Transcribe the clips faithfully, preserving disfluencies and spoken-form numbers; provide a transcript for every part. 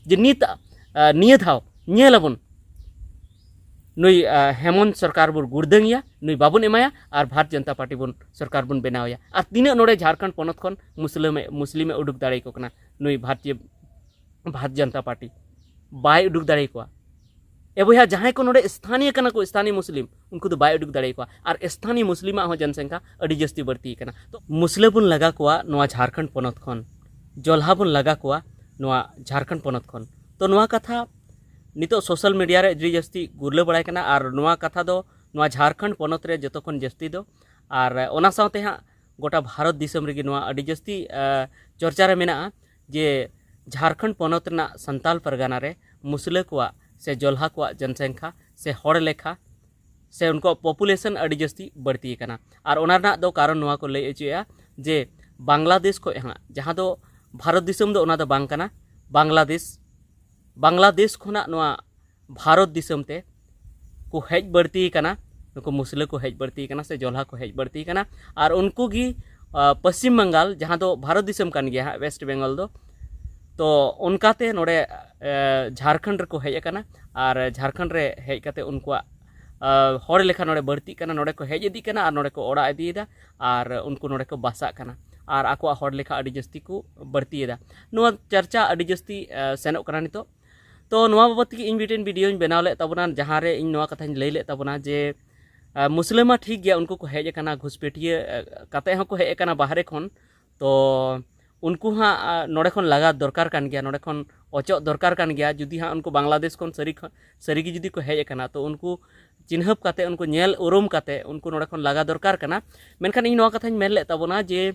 ᱡᱮ ᱱᱤᱛ, ᱟᱨ ᱱᱤᱭᱟᱹ ᱫᱷᱟᱣ ᱧᱮᱞ ᱟᱵᱚᱱ, ᱱᱩᱭ ᱟᱨ ᱦᱮᱢᱚᱱᱛ ᱥᱚᱨᱠᱟᱨ ᱵᱚᱱ ᱜᱩᱲᱫᱟᱹᱝ ᱮᱭᱟ, ᱱᱩᱭ ᱵᱟᱵᱚᱱ ᱮᱢᱟᱭᱟ, ᱟᱨ ᱵᱷᱟᱨᱚᱛ ᱡᱚᱱᱚᱛᱟ ᱯᱟᱨᱴᱤ ᱵᱚᱱ ᱥᱚᱨᱠᱟᱨ ᱵᱚᱱ ᱵᱮᱱᱟᱣ ᱮᱭᱟ᱾ ᱟᱨ ᱛᱤᱱᱟᱹᱜ ᱱᱚᱰᱮ ᱡᱷᱟᱲᱠᱷᱚᱸᱰ ᱯᱚᱱᱚᱛ ᱠᱷᱚᱱ ᱢᱩᱥᱞᱤᱢ ᱮ ᱩᱰᱩᱠ ᱫᱟᱲᱮ ᱟᱠᱚ ᱠᱟᱱᱟ ᱱᱩᱭ ᱵᱷᱟᱨᱚᱛᱤᱭᱚ, ᱵᱷᱟᱨᱚᱛ ᱡᱚᱱᱚᱛᱟ ᱯᱟᱨᱴᱤ? ᱵᱟᱭ ᱩᱰᱩᱠ ᱫᱟᱲᱮ ᱟᱠᱚᱣᱟ᱾ ᱮ ᱵᱚᱭᱦᱟ, ᱡᱟᱦᱟᱸᱭ ᱠᱚ ᱱᱚᱰᱮ ᱥᱛᱷᱟᱱᱤᱭᱚ ᱠᱟᱱᱟ ᱠᱚ, ᱥᱛᱷᱟᱱᱤᱭᱚ ᱢᱩᱥᱞᱤᱢ, ᱩᱱᱠᱩ ᱫᱚ ᱵᱟᱭ ᱩᱰᱩᱠ ᱫᱟᱲᱮ ᱟᱠᱚᱣᱟ᱾ ᱟᱨ ᱥᱛᱷᱟᱱᱤᱭᱚ ᱢᱩᱥᱞᱤᱢᱟᱜ ᱦᱚᱸ ᱡᱚᱱᱥᱚᱝᱠᱷᱟ ᱟᱹᱰᱤ ᱡᱟᱹᱥᱛᱤ ᱵᱟᱹᱲᱛᱤ ᱟᱠᱟᱱᱟ᱾ ᱛᱚ ᱢᱩᱥᱞᱟᱹ ᱵᱚᱱ ᱞᱟᱜᱟ ᱠᱚᱣᱟ ᱱᱚᱣᱟ ᱡᱷᱟᱲᱠᱷᱚᱸᱰ ᱯᱚᱱᱚᱛ ᱠᱷᱚᱱ, ᱡᱚᱞᱦᱟ ᱵᱚᱱ ᱞᱟᱜᱟ ᱠᱚᱣᱟ ᱱᱚᱣᱟ ᱡᱷᱟᱲᱠᱷᱚᱸᱰ ᱯᱚᱱᱚᱛ ᱠᱷᱚᱱ᱾ ᱛᱚ ᱱᱚᱣᱟ ᱠᱟᱛᱷᱟ ᱱᱤᱛᱚᱜ ᱥᱳᱥᱟᱞ ᱢᱤᱰᱤᱭᱟ ᱨᱮ ᱟᱹᱰᱤ ᱡᱟᱹᱥᱛᱤ ᱜᱩᱨᱞᱟᱹ ᱵᱟᱲᱟᱭ ᱠᱟᱱᱟ, ᱟᱨ ᱱᱚᱣᱟ ᱠᱟᱛᱷᱟ ᱫᱚ ᱱᱚᱣᱟ ᱡᱷᱟᱲᱠᱷᱚᱸᱰ ᱯᱚᱱᱚᱛ ᱨᱮ ᱡᱚᱛᱚ ᱠᱷᱚᱱ ᱡᱟᱹᱥᱛᱤ ᱫᱚ, ᱟᱨ ᱚᱱᱟ ᱥᱟᱶᱛᱮ ᱦᱟᱸᱜ ᱜᱚᱴᱟ ᱵᱷᱟᱨᱚᱛ ᱫᱤᱥᱚᱢ ᱨᱮᱜᱮ ᱱᱚᱣᱟ ᱟᱹᱰᱤ ᱡᱟᱹᱥᱛᱤ, ᱟᱨ, ᱪᱚᱨᱪᱟ ᱨᱮ ᱢᱮᱱᱟᱜᱼᱟ ᱡᱮ ᱡᱷᱟᱲᱠᱷᱚᱸᱰ ᱯᱚᱱᱚᱛ ᱨᱮᱱᱟᱜ ᱥᱟᱱᱛᱟᱞ ᱯᱟᱨᱜᱟᱱᱟ ᱨᱮ ᱢᱩᱥᱞᱟᱹ ᱠᱚᱣᱟᱜ ᱥᱮ ᱡᱚᱞᱦᱟ ᱠᱚᱣᱟᱜ ᱡᱚᱱᱥᱚᱝᱠᱷᱟ ᱥᱮ ᱦᱚᱲ ᱞᱮᱠᱷᱟ ᱥᱮ ᱩᱱᱠᱩᱣᱟᱜ ᱯᱚᱯᱩᱞᱮᱥᱚᱱ ᱟᱹᱰᱤ ᱡᱟᱹᱥᱛᱤ ᱵᱟᱹᱲᱛᱤ ᱟᱠᱟᱱᱟ᱾ ᱟᱨ ᱚᱱᱟ ᱨᱮᱱᱟᱜ ᱫᱚ ᱠᱟᱨᱚᱱ ᱱᱚᱣᱟ ᱠᱚ ᱞᱟᱹᱭ ᱦᱚᱪᱚᱭᱮᱫᱼᱟ ᱡᱮ ᱵᱟᱝᱞᱟᱫᱮᱥ ᱠᱷᱚᱱ ᱦᱟᱸᱜ, ᱡᱟᱦᱟᱸ ᱫᱚ ᱵᱷᱟᱨᱚᱛ ᱫᱤᱥᱚᱢ ᱫᱚ ᱚᱱᱟ ᱫᱚ ᱵᱟᱝ ᱠᱟᱱᱟ, ᱵᱟᱝᱞᱟᱫᱮᱥ, ᱵᱟᱝᱞᱟᱫᱮᱥ ᱠᱷᱚᱱᱟᱜ ᱱᱚᱣᱟ ᱵᱷᱟᱨᱚᱛ ᱫᱤᱥᱚᱢ ᱛᱮ ᱠᱚ ᱦᱮᱡ ᱵᱟᱹᱲᱛᱤ ᱟᱠᱟᱱᱟ, ᱱᱩᱠᱩ ᱢᱩᱥᱞᱟᱹ ᱠᱚ ᱦᱮᱡ ᱵᱟᱹᱲᱛᱤ ᱟᱠᱟᱱᱟ ᱥᱮ ᱡᱚᱞᱦᱟ ᱠᱚ ᱦᱮᱡ ᱵᱟᱹᱲᱛᱤ ᱟᱠᱟᱱᱟ᱾ ᱟᱨ ᱩᱱᱠᱩ ᱜᱮ, ᱟᱨ, ᱯᱚᱥᱪᱤᱢ ᱵᱟᱝᱜᱟᱞ, ᱡᱟᱦᱟᱸ ᱫᱚ ᱵᱷᱟᱨᱚᱛ ᱫᱤᱥᱚᱢ ᱠᱟᱱ ᱜᱮᱭᱟ ᱦᱟᱸᱜ, ᱳᱭᱮᱥᱴ ᱵᱮᱝᱜᱚᱞ ᱫᱚ, ᱛᱚ ᱚᱱᱠᱟᱛᱮ ᱱᱚᱰᱮ, ᱟᱨ, ᱡᱷᱟᱲᱠᱷᱚᱸᱰ ᱨᱮᱠᱚ ᱦᱮᱡ ᱟᱠᱟᱱᱟ᱾ ᱟᱨ ᱡᱷᱟᱲᱠᱷᱚᱸᱰ ᱨᱮ ᱦᱮᱡ ᱠᱟᱛᱮ ᱩᱱᱠᱩᱣᱟᱜ, ᱟᱨ, ᱦᱚᱲ ᱞᱮᱠᱷᱟ ᱱᱚᱰᱮ ᱵᱟᱹᱲᱛᱤᱜ ᱠᱟᱱᱟ, ᱱᱚᱰᱮ ᱠᱚ ᱦᱮᱡ ᱤᱫᱤᱜ ᱠᱟᱱᱟ ᱟᱨ ᱱᱚᱰᱮ ᱠᱚ ᱚᱲᱟᱜ ᱤᱫᱤᱭᱮᱫᱟ, ᱟᱨ ᱩᱱᱠᱩ ᱱᱚᱰᱮ ᱠᱚ ᱵᱟᱥᱟᱜ ᱠᱟᱱᱟ, ᱟᱨ ᱟᱠᱚᱣᱟᱜ ᱦᱚᱲ ᱞᱮᱠᱷᱟ ᱟᱹᱰᱤ ᱡᱟᱹᱥᱛᱤ ᱠᱚ ᱵᱟᱹᱲᱛᱤᱭᱮᱫᱟ᱾ ᱱᱚᱣᱟ ᱪᱟᱨᱪᱟ ᱟᱹᱰᱤ ᱡᱟᱹᱥᱛᱤ, ᱟᱨ, ᱥᱮᱱᱚᱜ ᱠᱟᱱᱟ ᱱᱤᱛᱚᱜ᱾ ᱛᱚ ᱱᱚᱣᱟ ᱵᱟᱵᱚᱫ ᱛᱮᱜᱮ ᱤᱧ ᱢᱤᱫᱴᱮᱱ ᱵᱷᱤᱰᱤᱭᱳᱧ ᱵᱮᱱᱟᱣ ᱞᱮᱫ ᱛᱟᱵᱚᱱᱟ, ᱡᱟᱦᱟᱸ ᱨᱮ ᱤᱧ ᱱᱚᱣᱟ ᱠᱟᱛᱷᱟᱧ ᱞᱟᱹᱭ ᱞᱮᱫ ᱛᱟᱵᱚᱱᱟ ᱡᱮ, ᱟᱨ, ᱢᱩᱥᱞᱟᱹ ᱢᱟ ᱴᱷᱤᱠ ᱜᱮᱭᱟ, ᱩᱱᱠᱩ ᱠᱚ ᱦᱮᱡ ᱟᱠᱟᱱᱟ, ᱜᱷᱩᱥᱯᱮᱴᱤᱭᱟᱹ, ᱟᱨ, ᱠᱟᱛᱮ ᱦᱚᱸᱠᱚ ᱦᱮᱡ ᱟᱠᱟᱱᱟ ᱵᱟᱦᱨᱮ ᱠᱷᱚᱱ, ᱛᱚ ᱩᱱᱠᱩ ᱦᱟᱸᱜ, ᱟᱨ, ᱱᱚᱰᱮ ᱠᱷᱚᱱ ᱞᱟᱜᱟ ᱫᱚᱨᱠᱟᱨ ᱠᱟᱱ ᱜᱮᱭᱟ, ᱱᱚᱰᱮ ᱠᱷᱚᱱ ᱚᱪᱚᱜ ᱫᱚᱨᱠᱟᱨ ᱠᱟᱱ ᱜᱮᱭᱟ᱾ ᱡᱩᱫᱤ ᱦᱟᱸᱜ ᱩᱱᱠᱩ ᱵᱟᱝᱞᱟᱫᱮᱥ ᱠᱷᱚᱱ ᱥᱟᱹᱨᱤ ᱠᱷᱚᱱ, ᱥᱟᱹᱨᱤ ᱜᱮ ᱡᱩᱫᱤ ᱠᱚ ᱦᱮᱡ ᱟᱠᱟᱱᱟ, ᱛᱚ ᱩᱱᱠᱩ ᱪᱤᱱᱦᱟᱹᱯ ᱠᱟᱛᱮ, ᱩᱱᱠᱩ ᱧᱮᱞ ᱩᱨᱩᱢ ᱠᱟᱛᱮ ᱩᱱᱠᱩ ᱱᱚᱰᱮ ᱠᱷᱚᱱ ᱞᱟᱜᱟ ᱫᱚᱨᱠᱟᱨ ᱠᱟᱱᱟ᱾ ᱢᱮᱱᱠᱷᱟᱱ ᱤᱧ ᱱᱚᱣᱟ ᱠᱟᱛᱷᱟᱧ ᱢᱮᱱ ᱞᱮᱫ ᱛᱟᱵᱚᱱᱟ ᱡᱮ,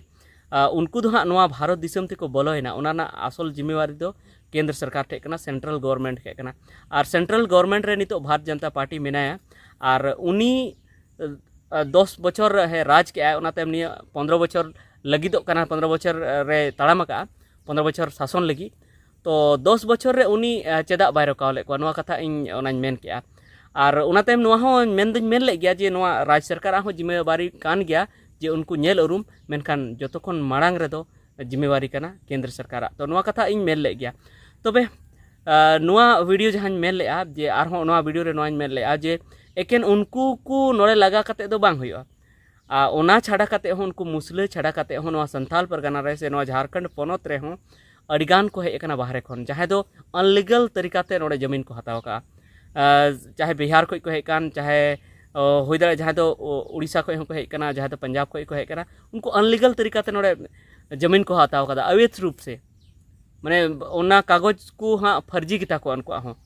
ᱟᱨ, ᱩᱱᱠᱩ ᱫᱚ ᱦᱟᱸᱜ ᱱᱚᱣᱟ ᱵᱷᱟᱨᱚᱛ ᱫᱤᱥᱚᱢ ᱛᱮᱠᱚ ᱵᱚᱞᱚᱭᱮᱱᱟ, ᱚᱱᱟ ᱨᱮᱱᱟᱜ ᱟᱥᱚᱞ ᱡᱤᱢᱢᱮᱣᱟᱨᱤ ᱫᱚ ᱠᱮᱱᱫᱨᱚ ᱥᱚᱨᱠᱟᱨ ᱴᱷᱮᱡ ᱠᱟᱱᱟ, ᱥᱮᱱᱴᱨᱟᱞ ᱜᱚᱵᱷᱚᱨᱱᱢᱮᱱᱴ ᱴᱷᱮᱡ ᱠᱟᱱᱟ᱾ ᱟᱨ ᱥᱮᱱᱴᱨᱟᱞ ᱜᱚᱵᱷᱚᱨᱱᱢᱮᱱᱴ ᱨᱮ ᱱᱤᱛᱚᱜ ᱵᱷᱟᱨᱚᱛ ᱡᱚᱱᱚᱛᱟ ᱯᱟᱨᱴᱤ ᱢᱮᱱᱟᱭᱟ, ᱟᱨ ᱩᱱᱤ, ᱟᱨ, ᱫᱚᱥ ᱵᱚᱪᱷᱚᱨ ᱦᱮᱸ ᱨᱟᱡᱽ ᱠᱮᱜᱼᱟᱭ, ᱚᱱᱟ ᱛᱟᱭᱚᱢ ᱱᱤᱭᱟᱹ ᱯᱚᱱᱫᱽᱨᱚ ᱵᱚᱪᱷᱚᱨ ᱞᱟᱹᱜᱤᱫᱚᱜ ᱠᱟᱱᱟ, ᱯᱚᱱᱫᱽᱨᱚ ᱵᱚᱪᱷᱚᱨ ᱨᱮ ᱛᱟᱲᱟᱢ ᱟᱠᱟᱫᱼᱟ, ᱯᱚᱱᱫᱽᱨᱚ ᱵᱚᱪᱷᱚᱨ ᱥᱟᱥᱚᱱ ᱞᱟᱹᱜᱤᱫ᱾ ᱛᱚ ᱫᱚᱥ ᱵᱚᱪᱷᱚᱨ ᱨᱮ ᱩᱱᱤ, ᱟᱨ, ᱪᱮᱫᱟᱜ ᱵᱟᱭ ᱨᱚᱠᱟᱣ ᱞᱮᱫ ᱠᱚᱣᱟ, ᱱᱚᱣᱟ ᱠᱟᱛᱷᱟ ᱤᱧ ᱚᱱᱟᱧ ᱢᱮᱱ ᱠᱮᱜᱼᱟ᱾ ᱟᱨ ᱚᱱᱟ ᱛᱟᱭᱚᱢ ᱱᱚᱣᱟ ᱦᱚᱸ ᱢᱮᱱ ᱫᱚᱧ ᱢᱮᱱ ᱞᱮᱫ ᱜᱮᱭᱟ ᱡᱮ ᱱᱚᱣᱟ ᱨᱟᱡᱽ ᱥᱚᱨᱠᱟᱨᱟᱜ ᱦᱚᱸ ᱡᱤᱢᱢᱮᱣᱟᱨᱤ ᱠᱟᱱ ᱜᱮᱭᱟ ᱡᱮ ᱩᱱᱠᱩ ᱧᱮᱞ ᱩᱨᱩᱢ, ᱢᱮᱱᱠᱷᱟᱱ ᱡᱚᱛᱚ ᱠᱷᱚᱱ ᱢᱟᱲᱟᱝ ᱨᱮᱫᱚ ᱡᱤᱢᱢᱮᱣᱟᱨᱤ ᱠᱟᱱᱟ ᱠᱮᱱᱫᱨᱚ ᱥᱚᱨᱠᱟᱨᱟᱜ᱾ ᱛᱚ ᱱᱚᱣᱟ ᱠᱟᱛᱷᱟ ᱤᱧ ᱢᱮᱱ ᱞᱮᱫ ᱜᱮᱭᱟ᱾ ᱛᱚᱵᱮ ᱟᱨ ᱱᱚᱣᱟ ᱵᱷᱤᱰᱤᱭᱳ ᱡᱟᱦᱟᱸᱧ ᱢᱮᱱ ᱞᱮᱫᱼᱟ, ᱡᱮ ᱟᱨᱦᱚᱸ ᱱᱚᱣᱟ ᱵᱷᱤᱰᱤᱭᱳ ᱨᱮ ᱱᱚᱣᱟᱧ ᱢᱮᱱ ᱞᱮᱫᱼᱟ ᱡᱮ ᱮᱠᱮᱱ ᱩᱱᱠᱩ ᱠᱚ ᱱᱚᱰᱮ ᱞᱟᱜᱟ ᱠᱟᱛᱮ ᱫᱚ ᱵᱟᱝ ᱦᱩᱭᱩᱜᱼᱟ᱾ ᱟᱨ ᱚᱱᱟ ᱪᱷᱟᱰᱟ ᱠᱟᱛᱮ ᱦᱚᱸ, ᱩᱱᱠᱩ ᱢᱩᱥᱞᱟᱹ ᱪᱷᱟᱰᱟ ᱠᱟᱛᱮ ᱦᱚᱸ, ᱱᱚᱣᱟ ᱥᱟᱱᱛᱟᱞ ᱯᱟᱨᱜᱟᱱᱟ ᱨᱮ ᱥᱮ ᱱᱚᱣᱟ ᱡᱷᱟᱲᱠᱷᱚᱸᱰ ᱯᱚᱱᱚᱛ ᱨᱮᱦᱚᱸ ᱟᱹᱰᱤᱜᱟᱱ ᱠᱚ ᱦᱮᱡ ᱟᱠᱟᱱᱟ ᱵᱟᱦᱨᱮ ᱠᱷᱚᱱ, ᱡᱟᱦᱟᱸᱭ ᱫᱚ ᱟᱱᱞᱤᱜᱟᱞ ᱛᱟᱹᱨᱤᱠᱟ ᱛᱮ ᱱᱚᱰᱮ ᱡᱟᱹᱢᱤᱱ ᱠᱚ ᱦᱟᱛᱟᱣ ᱟᱠᱟᱫᱼᱟ᱾ ᱟᱨ ᱪᱟᱦᱮ ᱵᱤᱦᱟᱨ ᱠᱷᱚᱱ ᱠᱚ ᱦᱮᱡ ᱟᱠᱟᱱ, ᱪᱟᱦᱮ, ᱚ, ᱦᱩᱭ ᱫᱟᱲᱮᱭᱟᱜᱼᱟ ᱡᱟᱦᱟᱸᱭ ᱫᱚ, ᱚ, ᱩᱲᱤᱥᱥᱟ ᱠᱷᱚᱱ ᱦᱚᱸᱠᱚ ᱦᱮᱡ ᱟᱠᱟᱱᱟ, ᱡᱟᱦᱟᱸᱭ ᱫᱚ ᱯᱟᱧᱡᱟᱵᱽ ᱠᱷᱚᱱ ᱠᱚ ᱦᱮᱡ ᱟᱠᱟᱱᱟ, ᱩᱱᱠᱩ ᱟᱱᱞᱤᱜᱟᱞ ᱛᱟᱹᱨᱤᱠᱟ ᱛᱮ ᱱᱚᱰᱮ ᱡᱟᱹᱢᱤᱱ ᱠᱚ ᱦᱟᱛᱟᱣ ᱟᱠᱟᱫᱟ, ᱚᱵᱮᱫᱷ ᱨᱩᱯ ᱥᱮ᱾ ᱢᱟᱱᱮ ᱚᱱᱟ ᱠᱟᱜᱚᱡᱽ ᱠᱚ ᱦᱟᱸᱜ ᱯᱷᱟᱹᱨᱡᱤ ᱜᱮᱛᱟ ᱠᱚᱣᱟ ᱩᱱᱠᱩᱣᱟᱜ ᱦᱚᱸ᱾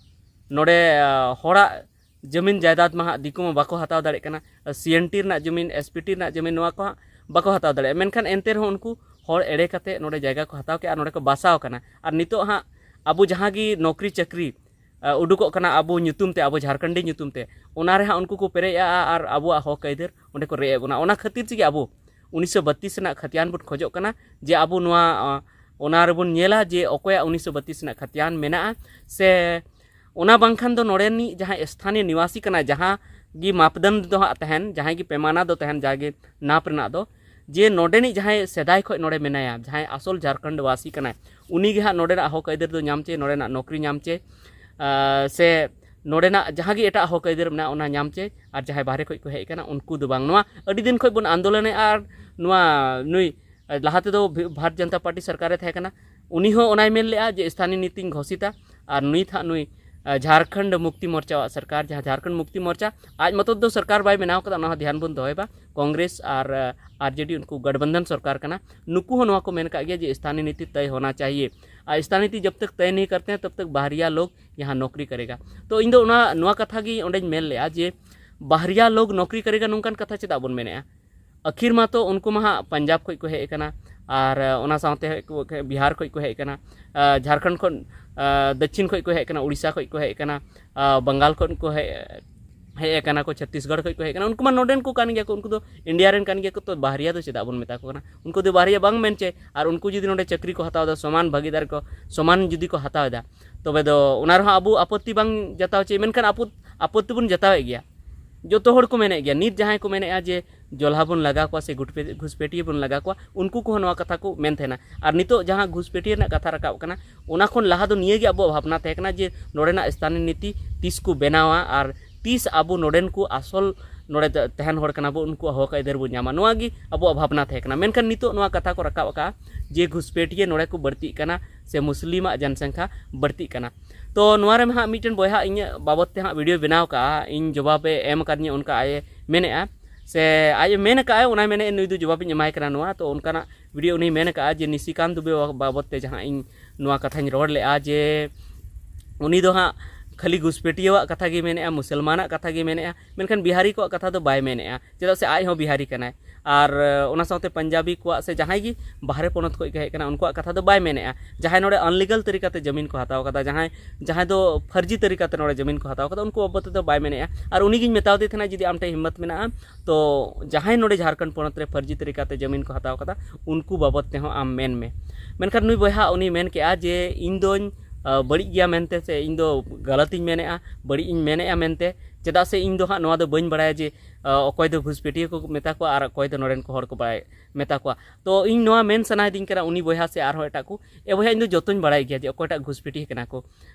ᱱᱚᱰᱮ, ᱟ, ᱦᱚᱲᱟᱜ ᱡᱟᱹᱢᱤᱱ ᱡᱟᱭᱫᱟᱫᱽ ᱢᱟ ᱦᱟᱸᱜ ᱫᱤᱠᱩ ᱢᱟ ᱵᱟᱠᱚ ᱦᱟᱛᱟᱣ ᱫᱟᱲᱮᱭᱟᱜ ᱠᱟᱱᱟ, ᱥᱤ ᱮᱱ ᱴᱤ ᱨᱮᱱᱟᱜ ᱡᱟᱹᱢᱤᱱ, ᱮᱥ ᱯᱤ ᱴᱤ ᱨᱮᱱᱟᱜ ᱡᱟᱹᱢᱤᱱ, ᱱᱚᱣᱟ ᱠᱚ ᱦᱟᱸᱜ ᱵᱟᱠᱚ ᱦᱟᱛᱟᱣ ᱫᱟᱲᱮᱭᱟᱜᱼᱟ᱾ ᱢᱮᱱᱠᱷᱟᱱ ᱮᱱᱛᱮ ᱨᱮᱦᱚᱸ ᱩᱱᱠᱩ ᱦᱚᱲ ᱮᱲᱮ ᱠᱟᱛᱮ ᱱᱚᱰᱮ ᱡᱟᱭᱜᱟ ᱠᱚ ᱦᱟᱛᱟᱣ ᱠᱮᱜᱼᱟ ᱟᱨ ᱱᱚᱰᱮ ᱠᱚ ᱵᱟᱥᱟᱣ ᱠᱟᱱᱟ᱾ ᱟᱨ ᱱᱤᱛᱚᱜ ᱦᱟᱸᱜ ᱟᱵᱚ ᱡᱟᱦᱟᱸ ᱜᱮ ᱱᱚᱠᱨᱤ ᱪᱟᱹᱠᱨᱤ, ᱟ, ᱩᱰᱩᱠᱚᱜ ᱠᱟᱱᱟ ᱟᱵᱚ ᱧᱩᱛᱩᱢ ᱛᱮ, ᱟᱵᱚ ᱡᱷᱟᱲᱠᱷᱚᱸᱰᱤ ᱧᱩᱛᱩᱢ ᱛᱮ, ᱚᱱᱟ ᱨᱮ ᱦᱟᱸᱜ ᱩᱱᱠᱩ ᱠᱚ ᱯᱮᱨᱮᱡ ᱟᱜᱼᱟ ᱟᱨ ᱟᱵᱚᱣᱟᱜ ᱦᱚᱠ ᱟᱹᱭᱫᱟᱹᱨ ᱚᱸᱰᱮ ᱠᱚ ᱨᱮᱡ ᱮᱫ ᱵᱚᱱᱟ᱾ ᱚᱱᱟ ᱠᱷᱟᱹᱛᱤᱨ ᱛᱮᱜᱮ ᱟᱵᱚ ᱩᱱᱤᱥᱥᱚ ᱵᱟᱛᱤᱥ ᱨᱮᱱᱟᱜ ᱠᱷᱟᱛᱤᱭᱟᱱ ᱵᱚᱱ ᱠᱷᱚᱡᱚᱜ ᱠᱟᱱᱟ, ᱡᱮ ᱟᱵᱚ ᱱᱚᱣᱟ, ᱟ, ᱚᱱᱟ ᱨᱮᱵᱚᱱ ᱧᱮᱞᱟ ᱡᱮ ᱚᱠᱚᱭᱟᱜ ᱩᱱᱤᱥᱥᱚ ᱵᱟᱛᱤᱥ ᱨᱮᱱᱟᱜ ᱠᱷᱟᱛᱤᱭᱟᱱ ᱢᱮᱱᱟᱜᱼᱟ, ᱥᱮ ᱚᱱᱟ ᱵᱟᱝᱠᱷᱟᱱ ᱫᱚ ᱱᱚᱰᱮᱱᱤᱡ ᱡᱟᱦᱟᱸᱭ ᱥᱛᱷᱟᱱᱤᱭᱚ ᱱᱤᱣᱟᱥᱤ ᱠᱟᱱᱟᱭ, ᱡᱟᱦᱟᱸ ᱜᱮ ᱢᱟᱯᱫᱚᱱᱰ ᱫᱚ ᱦᱟᱸᱜ ᱛᱟᱦᱮᱱ, ᱡᱟᱦᱟᱸᱭ ᱜᱮ ᱯᱮᱢᱟᱱᱟ ᱫᱚ ᱛᱟᱦᱮᱱ, ᱡᱟᱦᱟᱸᱭ ᱜᱮ ᱱᱟᱯ ᱨᱮᱱᱟᱜ ᱫᱚ, ᱡᱮ ᱱᱚᱰᱮᱱᱤᱡ ᱡᱟᱦᱟᱸᱭ ᱥᱮᱫᱟᱭ ᱠᱷᱚᱱ ᱱᱚᱰᱮ ᱢᱮᱱᱟᱭᱟ, ᱡᱟᱦᱟᱸᱭ ᱟᱥᱚᱞ ᱡᱷᱟᱲᱠᱷᱚᱸᱰ ᱵᱟᱥᱤ ᱠᱟᱱᱟᱭ, ᱩᱱᱤ ᱜᱮ ᱦᱟᱸᱜ ᱱᱚᱰᱮᱱᱟᱜ ᱦᱚᱠ ᱟᱹᱭᱫᱟᱹᱨ ᱫᱚ ᱧᱟᱢ ᱪᱮ, ᱱᱚᱰᱮᱱᱟᱜ ᱱᱚᱠᱨᱤ ᱧᱟᱢ ᱪᱮ, ᱟ, ᱥᱮ ᱱᱚᱰᱮᱱᱟᱜ ᱡᱟᱦᱟᱸ ᱜᱮ ᱮᱴᱟᱜ ᱦᱚᱠ ᱟᱹᱭᱫᱟᱹᱨ ᱢᱮᱱᱟᱜᱼᱟ, ᱚᱱᱟ ᱧᱟᱢ ᱪᱮ, ᱟᱨ ᱡᱟᱦᱟᱸᱭ ᱵᱟᱦᱨᱮ ᱠᱷᱚᱱ ᱠᱚ ᱦᱮᱡ ᱟᱠᱟᱱᱟ, ᱩᱱᱠᱩ ᱫᱚ ᱵᱟᱝ᱾ ᱱᱚᱣᱟ ᱟᱹᱰᱤ ᱫᱤᱱ ᱠᱷᱚᱱ ᱵᱚᱱ ᱟᱱᱫᱳᱞᱚᱱᱮᱫᱼᱟ, ᱟᱨ ᱱᱚᱣᱟ ᱱᱩᱭ, ᱞᱟᱦᱟ ᱛᱮᱫᱚ ᱵᱷᱤ-, ᱵᱷᱟᱨᱚᱛ ᱡᱚᱱᱚᱛᱟ ᱯᱟᱨᱴᱤ ᱥᱚᱨᱠᱟᱨ ᱨᱮ ᱛᱟᱦᱮᱸ ᱠᱟᱱᱟ, ᱩᱱᱤ ᱦᱚᱸ ᱚᱱᱟᱭ ᱢᱮᱱ ᱞᱮᱫᱼᱟ ᱡᱮ ᱥᱛᱷᱟᱱᱤᱭᱚ ᱱᱤᱛᱤᱧ ᱜᱷᱳᱥᱤᱛᱟ, ᱟᱨ ᱱᱩᱭ ᱛᱷᱟ-, ᱱᱩᱭ, ᱟ, ᱡᱷᱟᱲᱠᱷᱚᱸᱰ ᱢᱩᱠᱛᱤ ᱢᱳᱨᱪᱟ ᱟᱜ ᱥᱚᱨᱠᱟᱨ, ᱡᱟᱦᱟᱸ ᱡᱷᱟᱲᱠᱷᱚᱸᱰ ᱢᱩᱠᱛᱤ ᱢᱳᱨᱪᱟ, ᱟᱡ ᱢᱚᱛᱚ ᱫᱚ ᱥᱚᱨᱠᱟᱨ ᱵᱟᱭ ᱵᱮᱱᱟᱣ ᱠᱟᱫᱟ, ᱚᱱᱟ ᱦᱚᱸ ᱫᱷᱮᱭᱟᱱ ᱵᱚᱱ ᱫᱚᱦᱚᱭ ᱢᱟ᱾ ᱠᱚᱝᱜᱨᱮᱥ ᱟᱨ, ᱟ, ᱟᱨ ᱡᱮ ᱰᱤ ᱩᱱᱠᱩ ᱜᱚᱴᱵᱚᱱᱫᱷᱚᱱ ᱥᱚᱨᱠᱟᱨ ᱠᱟᱱᱟ, ᱱᱩᱠᱩ ᱦᱚᱸ ᱱᱚᱣᱟ ᱠᱚ ᱢᱮᱱ ᱠᱟᱜ ᱜᱮᱭᱟ ᱡᱮ ᱥᱛᱷᱟᱱᱤᱭᱚ ᱱᱤᱛᱤ ᱛᱚᱭ ᱦᱳᱱᱟ ᱪᱟᱦᱤᱭᱮ, ᱟᱨ ᱥᱛᱷᱟᱱᱤᱭᱚ ᱱᱤᱛᱤ ᱡᱟᱵ ᱛᱟᱠ ᱛᱚᱭ ᱱᱟᱦᱤ ᱠᱟᱨᱛᱮ ᱦᱮᱸ ᱛᱟᱵ ᱛᱟᱠ ᱵᱟᱦᱨᱤᱭᱟ ᱞᱳᱜ ᱭᱟᱦᱟᱸ ᱱᱚᱠᱨᱤ ᱠᱟᱨᱮᱜᱟ᱾ ᱛᱚ ᱤᱧ ᱫᱚ ᱚᱱᱟ, ᱱᱚᱣᱟ ᱠᱟᱛᱷᱟ ᱜᱮ ᱚᱸᱰᱮᱧ ᱢᱮᱱ ᱞᱮᱜᱼᱟ ᱡᱮ ᱵᱟᱦᱨᱤᱭᱟ ᱞᱳᱜ ᱱᱚᱠᱨᱤ ᱠᱟᱨᱮᱜᱟ, ᱱᱚᱝᱠᱟᱱ ᱠᱟᱛᱷᱟ ᱪᱮᱫᱟᱜ ᱵᱚᱱ ᱢᱮᱱᱮᱜᱼᱟ? ᱟᱹᱠᱷᱤᱨ ᱢᱟᱛᱚ ᱩᱱᱠᱩ ᱢᱟ ᱦᱟᱸᱜ ᱯᱟᱧᱡᱟᱵᱽ ᱠᱷᱚᱱ ᱠᱚ ᱦᱮᱡ ᱟᱠᱟᱱᱟ, ᱟᱨ, ᱟ, ᱚᱱᱟ ᱥᱟᱶᱛᱮ ᱠᱚ, ᱵᱤᱦᱟᱨ ᱠᱷᱚᱱ ᱠᱚ ᱦᱮᱡ ᱟᱠᱟᱱᱟ, ᱟ, ᱡᱷᱟᱲᱠᱷᱚᱸᱰ ᱠᱷᱚᱱ, ᱟ, ᱫᱚᱠᱠᱷᱤᱱ ᱠᱷᱚᱱ ᱠᱚ ᱦᱮᱡ ᱟᱠᱟᱱᱟ, ᱩᱲᱤᱥᱥᱟ ᱠᱷᱚᱱ ᱠᱚ ᱦᱮᱡ ᱟᱠᱟᱱᱟ, ᱟ, ᱵᱟᱝᱜᱟᱞ ᱠᱷᱚᱱ ᱠᱚ ᱦᱮᱡ, ᱦᱮᱡ ᱟᱠᱟᱱᱟ ᱠᱚ, ᱪᱷᱚᱛᱛᱤᱥᱜᱚᱲ ᱠᱷᱚᱱ ᱠᱚ ᱦᱮᱡ ᱟᱠᱟᱱᱟ, ᱩᱱᱠᱩ ᱢᱟ ᱱᱚᱰᱮᱱ ᱠᱚ ᱠᱟᱱ ᱜᱮᱭᱟ ᱠᱚ, ᱩᱱᱠᱩ ᱫᱚ ᱤᱱᱰᱤᱭᱟ ᱨᱮᱱ ᱠᱟᱱ ᱜᱮᱭᱟ ᱠᱚ, ᱛᱚ ᱵᱟᱦᱨᱤᱭᱟ ᱫᱚ ᱪᱮᱫᱟᱜ ᱵᱚᱱ ᱢᱮᱛᱟ ᱠᱚ ᱠᱟᱱᱟ? ᱩᱱᱠᱩ ᱫᱚ ᱵᱟᱦᱨᱤᱭᱟ ᱵᱟᱝ ᱢᱮᱱ ᱪᱮ, ᱟᱨ ᱩᱱᱠᱩ ᱡᱩᱫᱤ ᱱᱚᱰᱮ ᱪᱟᱹᱠᱨᱤ ᱠᱚ ᱦᱟᱛᱟᱣ ᱮᱫᱟ, ᱥᱚᱢᱟᱱ ᱵᱷᱟᱹᱜᱤᱫᱟᱨ ᱠᱚ, ᱥᱚᱢᱟᱱ ᱡᱩᱫᱤ ᱠᱚ ᱦᱟᱛᱟᱣ ᱮᱫᱟ, ᱛᱚᱵᱮ ᱫᱚ ᱚᱱᱟ ᱨᱮᱦᱚᱸ ᱟᱵᱚ ᱟᱯᱚᱛᱛᱤ ᱵᱟᱝ ᱡᱟᱛᱟᱣ ᱪᱮ, ᱢᱮᱱᱠᱷᱟᱱ ᱟᱯᱚᱛ-, ᱟᱯᱚᱛᱛᱤ ᱵᱚᱱ ᱡᱟᱛᱟᱣᱮᱫ ᱜᱮᱭᱟ᱾ ᱡᱚᱛᱚ ᱦᱚᱲ ᱠᱚ ᱢᱮᱱᱮᱫ ᱜᱮᱭᱟ᱾ ᱱᱤᱛ ᱡᱟᱦᱟᱸᱭ ᱠᱚ ᱢᱮᱱᱮᱫᱼᱟ ᱡᱮ ᱡᱚᱞᱦᱟ ᱵᱚᱱ ᱞᱟᱜᱟ ᱠᱚᱣᱟ ᱥᱮ ᱜᱷᱩᱴᱯᱮ-, ᱜᱷᱩᱥᱯᱮᱴᱤᱭᱟᱹ ᱵᱚᱱ ᱞᱟᱜᱟ ᱠᱚᱣᱟ, ᱩᱱᱠᱩ ᱠᱚᱦᱚᱸ ᱱᱚᱣᱟ ᱠᱟᱛᱷᱟ ᱠᱚ ᱢᱮᱱ ᱛᱟᱦᱮᱱᱟ᱾ ᱟᱨ ᱱᱤᱛᱚᱜ ᱡᱟᱦᱟᱸ ᱜᱷᱩᱥᱯᱮᱴᱤᱭᱟᱹ ᱨᱮᱱᱟᱜ ᱠᱟᱛᱷᱟ ᱨᱟᱠᱟᱵ ᱠᱟᱱᱟ, ᱚᱱᱟ ᱠᱷᱚᱱ ᱞᱟᱦᱟ ᱫᱚ ᱱᱤᱭᱟᱹ ᱜᱮ ᱟᱵᱚᱣᱟᱜ ᱵᱷᱟᱵᱽᱱᱟ ᱛᱟᱦᱮᱸ ᱠᱟᱱᱟ ᱡᱮ ᱱᱚᱰᱮᱱᱟᱜ ᱥᱛᱷᱟᱱᱤᱭ ᱱᱤᱛᱤ ᱛᱤᱥ ᱠᱚ ᱵᱮᱱᱟᱣᱟ ᱟᱨ ᱛᱤᱥ ᱟᱵᱚ ᱱᱚᱰᱮᱱ ᱠᱚ ᱟᱥᱚᱞ ᱱᱚᱰᱮ ᱛᱟ-, ᱛᱟᱦᱮᱱ ᱦᱚᱲ ᱠᱟᱱᱟ ᱵᱚ, ᱩᱱᱠᱩᱣᱟᱜ ᱦᱚᱠ ᱟᱹᱭᱫᱟᱹᱨ ᱵᱚᱱ ᱧᱟᱢᱟ, ᱱᱚᱣᱟ ᱜᱮ ᱟᱵᱚᱣᱟᱜ ᱵᱷᱟᱵᱽᱱᱟ ᱛᱟᱦᱮᱸ ᱠᱟᱱᱟ᱾ ᱢᱮᱱᱠᱷᱟᱱ ᱱᱤᱛᱚᱜ ᱱᱚᱣᱟ ᱠᱟᱛᱷᱟ ᱠᱚ ᱨᱟᱠᱟᱵ ᱟᱠᱟᱫᱼᱟ ᱡᱮ ᱜᱷᱩᱥᱯᱮᱴᱤᱭᱟᱹ ᱱᱚᱰᱮ ᱠᱚ ᱵᱟᱹᱲᱛᱤᱜ ᱠᱟᱱᱟ ᱥᱮ ᱢᱩᱥᱞᱤᱢᱟᱜ ᱡᱚᱱᱥᱚᱝᱠᱷᱟ ᱵᱟᱹᱲᱛᱤᱜ ᱠᱟᱱᱟ᱾ ᱛᱚ ᱱᱚᱣᱟ ᱨᱮ ᱦᱟᱸᱜ ᱢᱤᱫᱴᱮᱱ ᱵᱚᱭᱦᱟ ᱤᱧᱟᱹᱜ ᱵᱟᱵᱚᱛ ᱛᱮ ᱦᱟᱸᱜ video ᱵᱮᱱᱟᱣ ᱠᱟᱜᱼᱟ, ᱤᱧ ᱡᱚᱵᱟᱵᱮ ᱮᱢ ᱟᱠᱟᱫᱤᱧᱟ, ᱚᱱᱠᱟ ᱟᱡ ᱮ ᱢᱮᱱᱮᱫᱼᱟ, ᱥᱮ ᱟᱡ ᱮ ᱢᱮᱱ ᱟᱠᱟᱫᱼᱟ, ᱚᱱᱟᱭ ᱢᱮᱱᱮᱫᱼᱟ ᱱᱩᱭ ᱫᱚ ᱡᱚᱵᱟᱵ ᱤᱧ ᱮᱢᱟᱭ ᱠᱟᱱᱟ ᱱᱚᱣᱟ᱾ ᱛᱚ ᱚᱱᱠᱟᱱᱟᱜ video ᱩᱱᱤᱭ ᱢᱮᱱ ᱟᱠᱟᱫᱼᱟ ᱡᱮ ᱱᱤᱥᱤᱠᱟᱱᱛ ᱫᱩᱵᱮ ᱵᱟᱵᱚᱛ ᱛᱮ ᱡᱟᱦᱟᱸ ᱤᱧ ᱱᱚᱣᱟ ᱠᱟᱛᱷᱟᱧ ᱨᱚᱲ ᱞᱮᱫᱼᱟ ᱡᱮ ᱩᱱᱤ ᱫᱚ ᱦᱟᱸᱜ ᱠᱷᱟᱹᱞᱤ ᱜᱷᱩᱥᱯᱮᱴᱤᱭᱟᱹᱣᱟᱜ ᱠᱟᱛᱷᱟ ᱜᱮ ᱢᱮᱱᱮᱫᱼᱟ, ᱢᱩᱥᱚᱞᱢᱟᱱᱟᱜ ᱠᱟᱛᱷᱟ ᱜᱮ ᱢᱮᱱᱮᱫᱼᱟ, ᱢᱮᱱᱠᱷᱟᱱ ᱵᱤᱦᱟᱨᱤ ᱠᱚᱣᱟᱜ ᱠᱟᱛᱷᱟ ᱫᱚ ᱵᱟᱭ ᱢᱮᱱᱮᱫᱼᱟ, ᱪᱮᱫᱟᱜ ᱥᱮ ᱟᱡ ᱦᱚᱸ ᱵᱤᱦᱟᱨᱤ ᱠᱟᱱᱟᱭ᱾ ᱟᱨ ᱚᱱᱟ ᱥᱟᱶᱛᱮ ᱯᱟᱧᱡᱟᱵᱤ ᱠᱚᱣᱟᱜ ᱥᱮ ᱡᱟᱦᱟᱸᱭ ᱜᱮ ᱵᱟᱦᱨᱮ ᱯᱚᱱᱚᱛ ᱠᱷᱚᱱ ᱠᱚ ᱦᱮᱡ ᱠᱟᱱᱟ, ᱩᱱᱠᱩᱣᱟᱜ ᱠᱟᱛᱷᱟ ᱫᱚ ᱵᱟᱭ ᱢᱮᱱᱮᱫᱼᱟ᱾ ᱡᱟᱦᱟᱸᱭ ᱱᱚᱰᱮ illegal ᱛᱟᱹᱨᱤᱠᱟᱛᱮ ᱡᱟᱹᱢᱤᱱ ᱠᱚ ᱦᱟᱛᱟᱣ ᱠᱟᱫᱟ, ᱡᱟᱦᱟᱸᱭ, ᱡᱟᱦᱟᱸᱭ ᱫᱚ ᱯᱷᱟᱨᱡᱤ ᱛᱟᱹᱨᱤᱠᱟᱛᱮ ᱱᱚᱰᱮ ᱡᱟᱹᱢᱤᱱ ᱠᱚ ᱦᱟᱛᱟᱣ ᱠᱟᱫᱟ, ᱩᱱᱠᱩ ᱵᱟᱵᱚᱫ ᱛᱮᱫᱚ ᱵᱟᱭ ᱢᱮᱱᱮᱫᱼᱟ᱾ ᱟᱨ ᱩᱱᱤ ᱜᱤᱧ ᱢᱮᱛᱟᱣ ᱫᱮ ᱛᱟᱦᱮᱱᱟ, ᱡᱩᱫᱤ ᱟᱢ ᱴᱷᱮᱱ ᱦᱤᱢᱢᱚᱛ ᱢᱮᱱᱟᱜᱼᱟ, ᱛᱚ ᱡᱟᱦᱟᱸᱭ ᱱᱚᱰᱮ ᱡᱷᱟᱲᱠᱷᱚᱸᱰ ᱯᱚᱱᱚᱛ ᱨᱮ ᱯᱷᱟᱨᱡᱤ ᱛᱟᱹᱨᱤᱠᱟᱛᱮ ᱡᱟᱹᱢᱤᱱ ᱠᱚ ᱦᱟᱛᱟᱣ ᱠᱟᱫᱟ, ᱩᱱᱠᱩ ᱵᱟᱵᱚᱫ ᱛᱮᱦᱚᱸ ᱟᱢ ᱢᱮᱱ ᱢᱮ᱾ ᱢᱮᱱᱠᱷᱟᱱ ᱱᱩᱭ ᱵᱚᱭᱦᱟ ᱩᱱᱤ ᱢᱮᱱ ᱠᱮᱜᱼᱟ ᱡᱮ ᱤᱧ ᱫᱚᱧ, ᱟᱹ, ᱵᱟᱹᱲᱤᱡ ᱜᱮᱭᱟ ᱢᱮᱱᱛᱮ, ᱥᱮ ᱤᱧ ᱫᱚ ᱜᱟᱞᱟᱛᱤᱧ ᱢᱮᱱᱮᱫᱼᱟ, ᱵᱟᱹᱲᱤᱡ ᱤᱧ ᱢᱮᱱᱮᱫᱼᱟ ᱢᱮᱱᱛᱮ, ᱪᱮᱫᱟᱜ ᱥᱮ ᱤᱧ ᱫᱚ ᱦᱟᱸᱜ ᱱᱚᱣᱟ ᱫᱚ ᱵᱟᱹᱧ ᱵᱟᱲᱟᱭᱟ ᱡᱮ, ᱟᱹ, ᱚᱠᱚᱭ ᱫᱚ ᱜᱷᱩᱥᱯᱮᱴᱤᱭᱟᱹ ᱠᱚ ᱢᱮᱛᱟ ᱠᱚᱣᱟ ᱟᱨ ᱚᱠᱚᱭ ᱫᱚ ᱱᱚᱰᱮᱱ ᱠᱚ ᱦᱚᱲ ᱠᱚ ᱵᱟᱲᱟᱭ, ᱢᱮᱛᱟ ᱠᱚᱣᱟ᱾ ᱛᱚ ᱤᱧ ᱱᱚᱣᱟ ᱢᱮᱱ ᱥᱟᱱᱟᱭᱤᱫᱤᱧ ᱠᱟᱱᱟ ᱩᱱᱤ ᱵᱚᱭᱦᱟ ᱥᱮ ᱟᱨᱦᱚᱸ ᱮᱴᱟᱜ ᱠᱚ, ᱮ ᱵᱚᱭᱦᱟ, ᱤᱧ ᱫᱚ ᱡᱚᱛᱚᱧ ᱵᱟᱲᱟᱭ ᱜᱮᱭᱟ ᱡᱮ ᱚᱠᱚᱭᱴᱟᱜ ᱜᱷᱩᱥᱯᱮᱴᱤᱭᱟᱹ ᱠᱟᱱᱟ ᱠᱚ᱾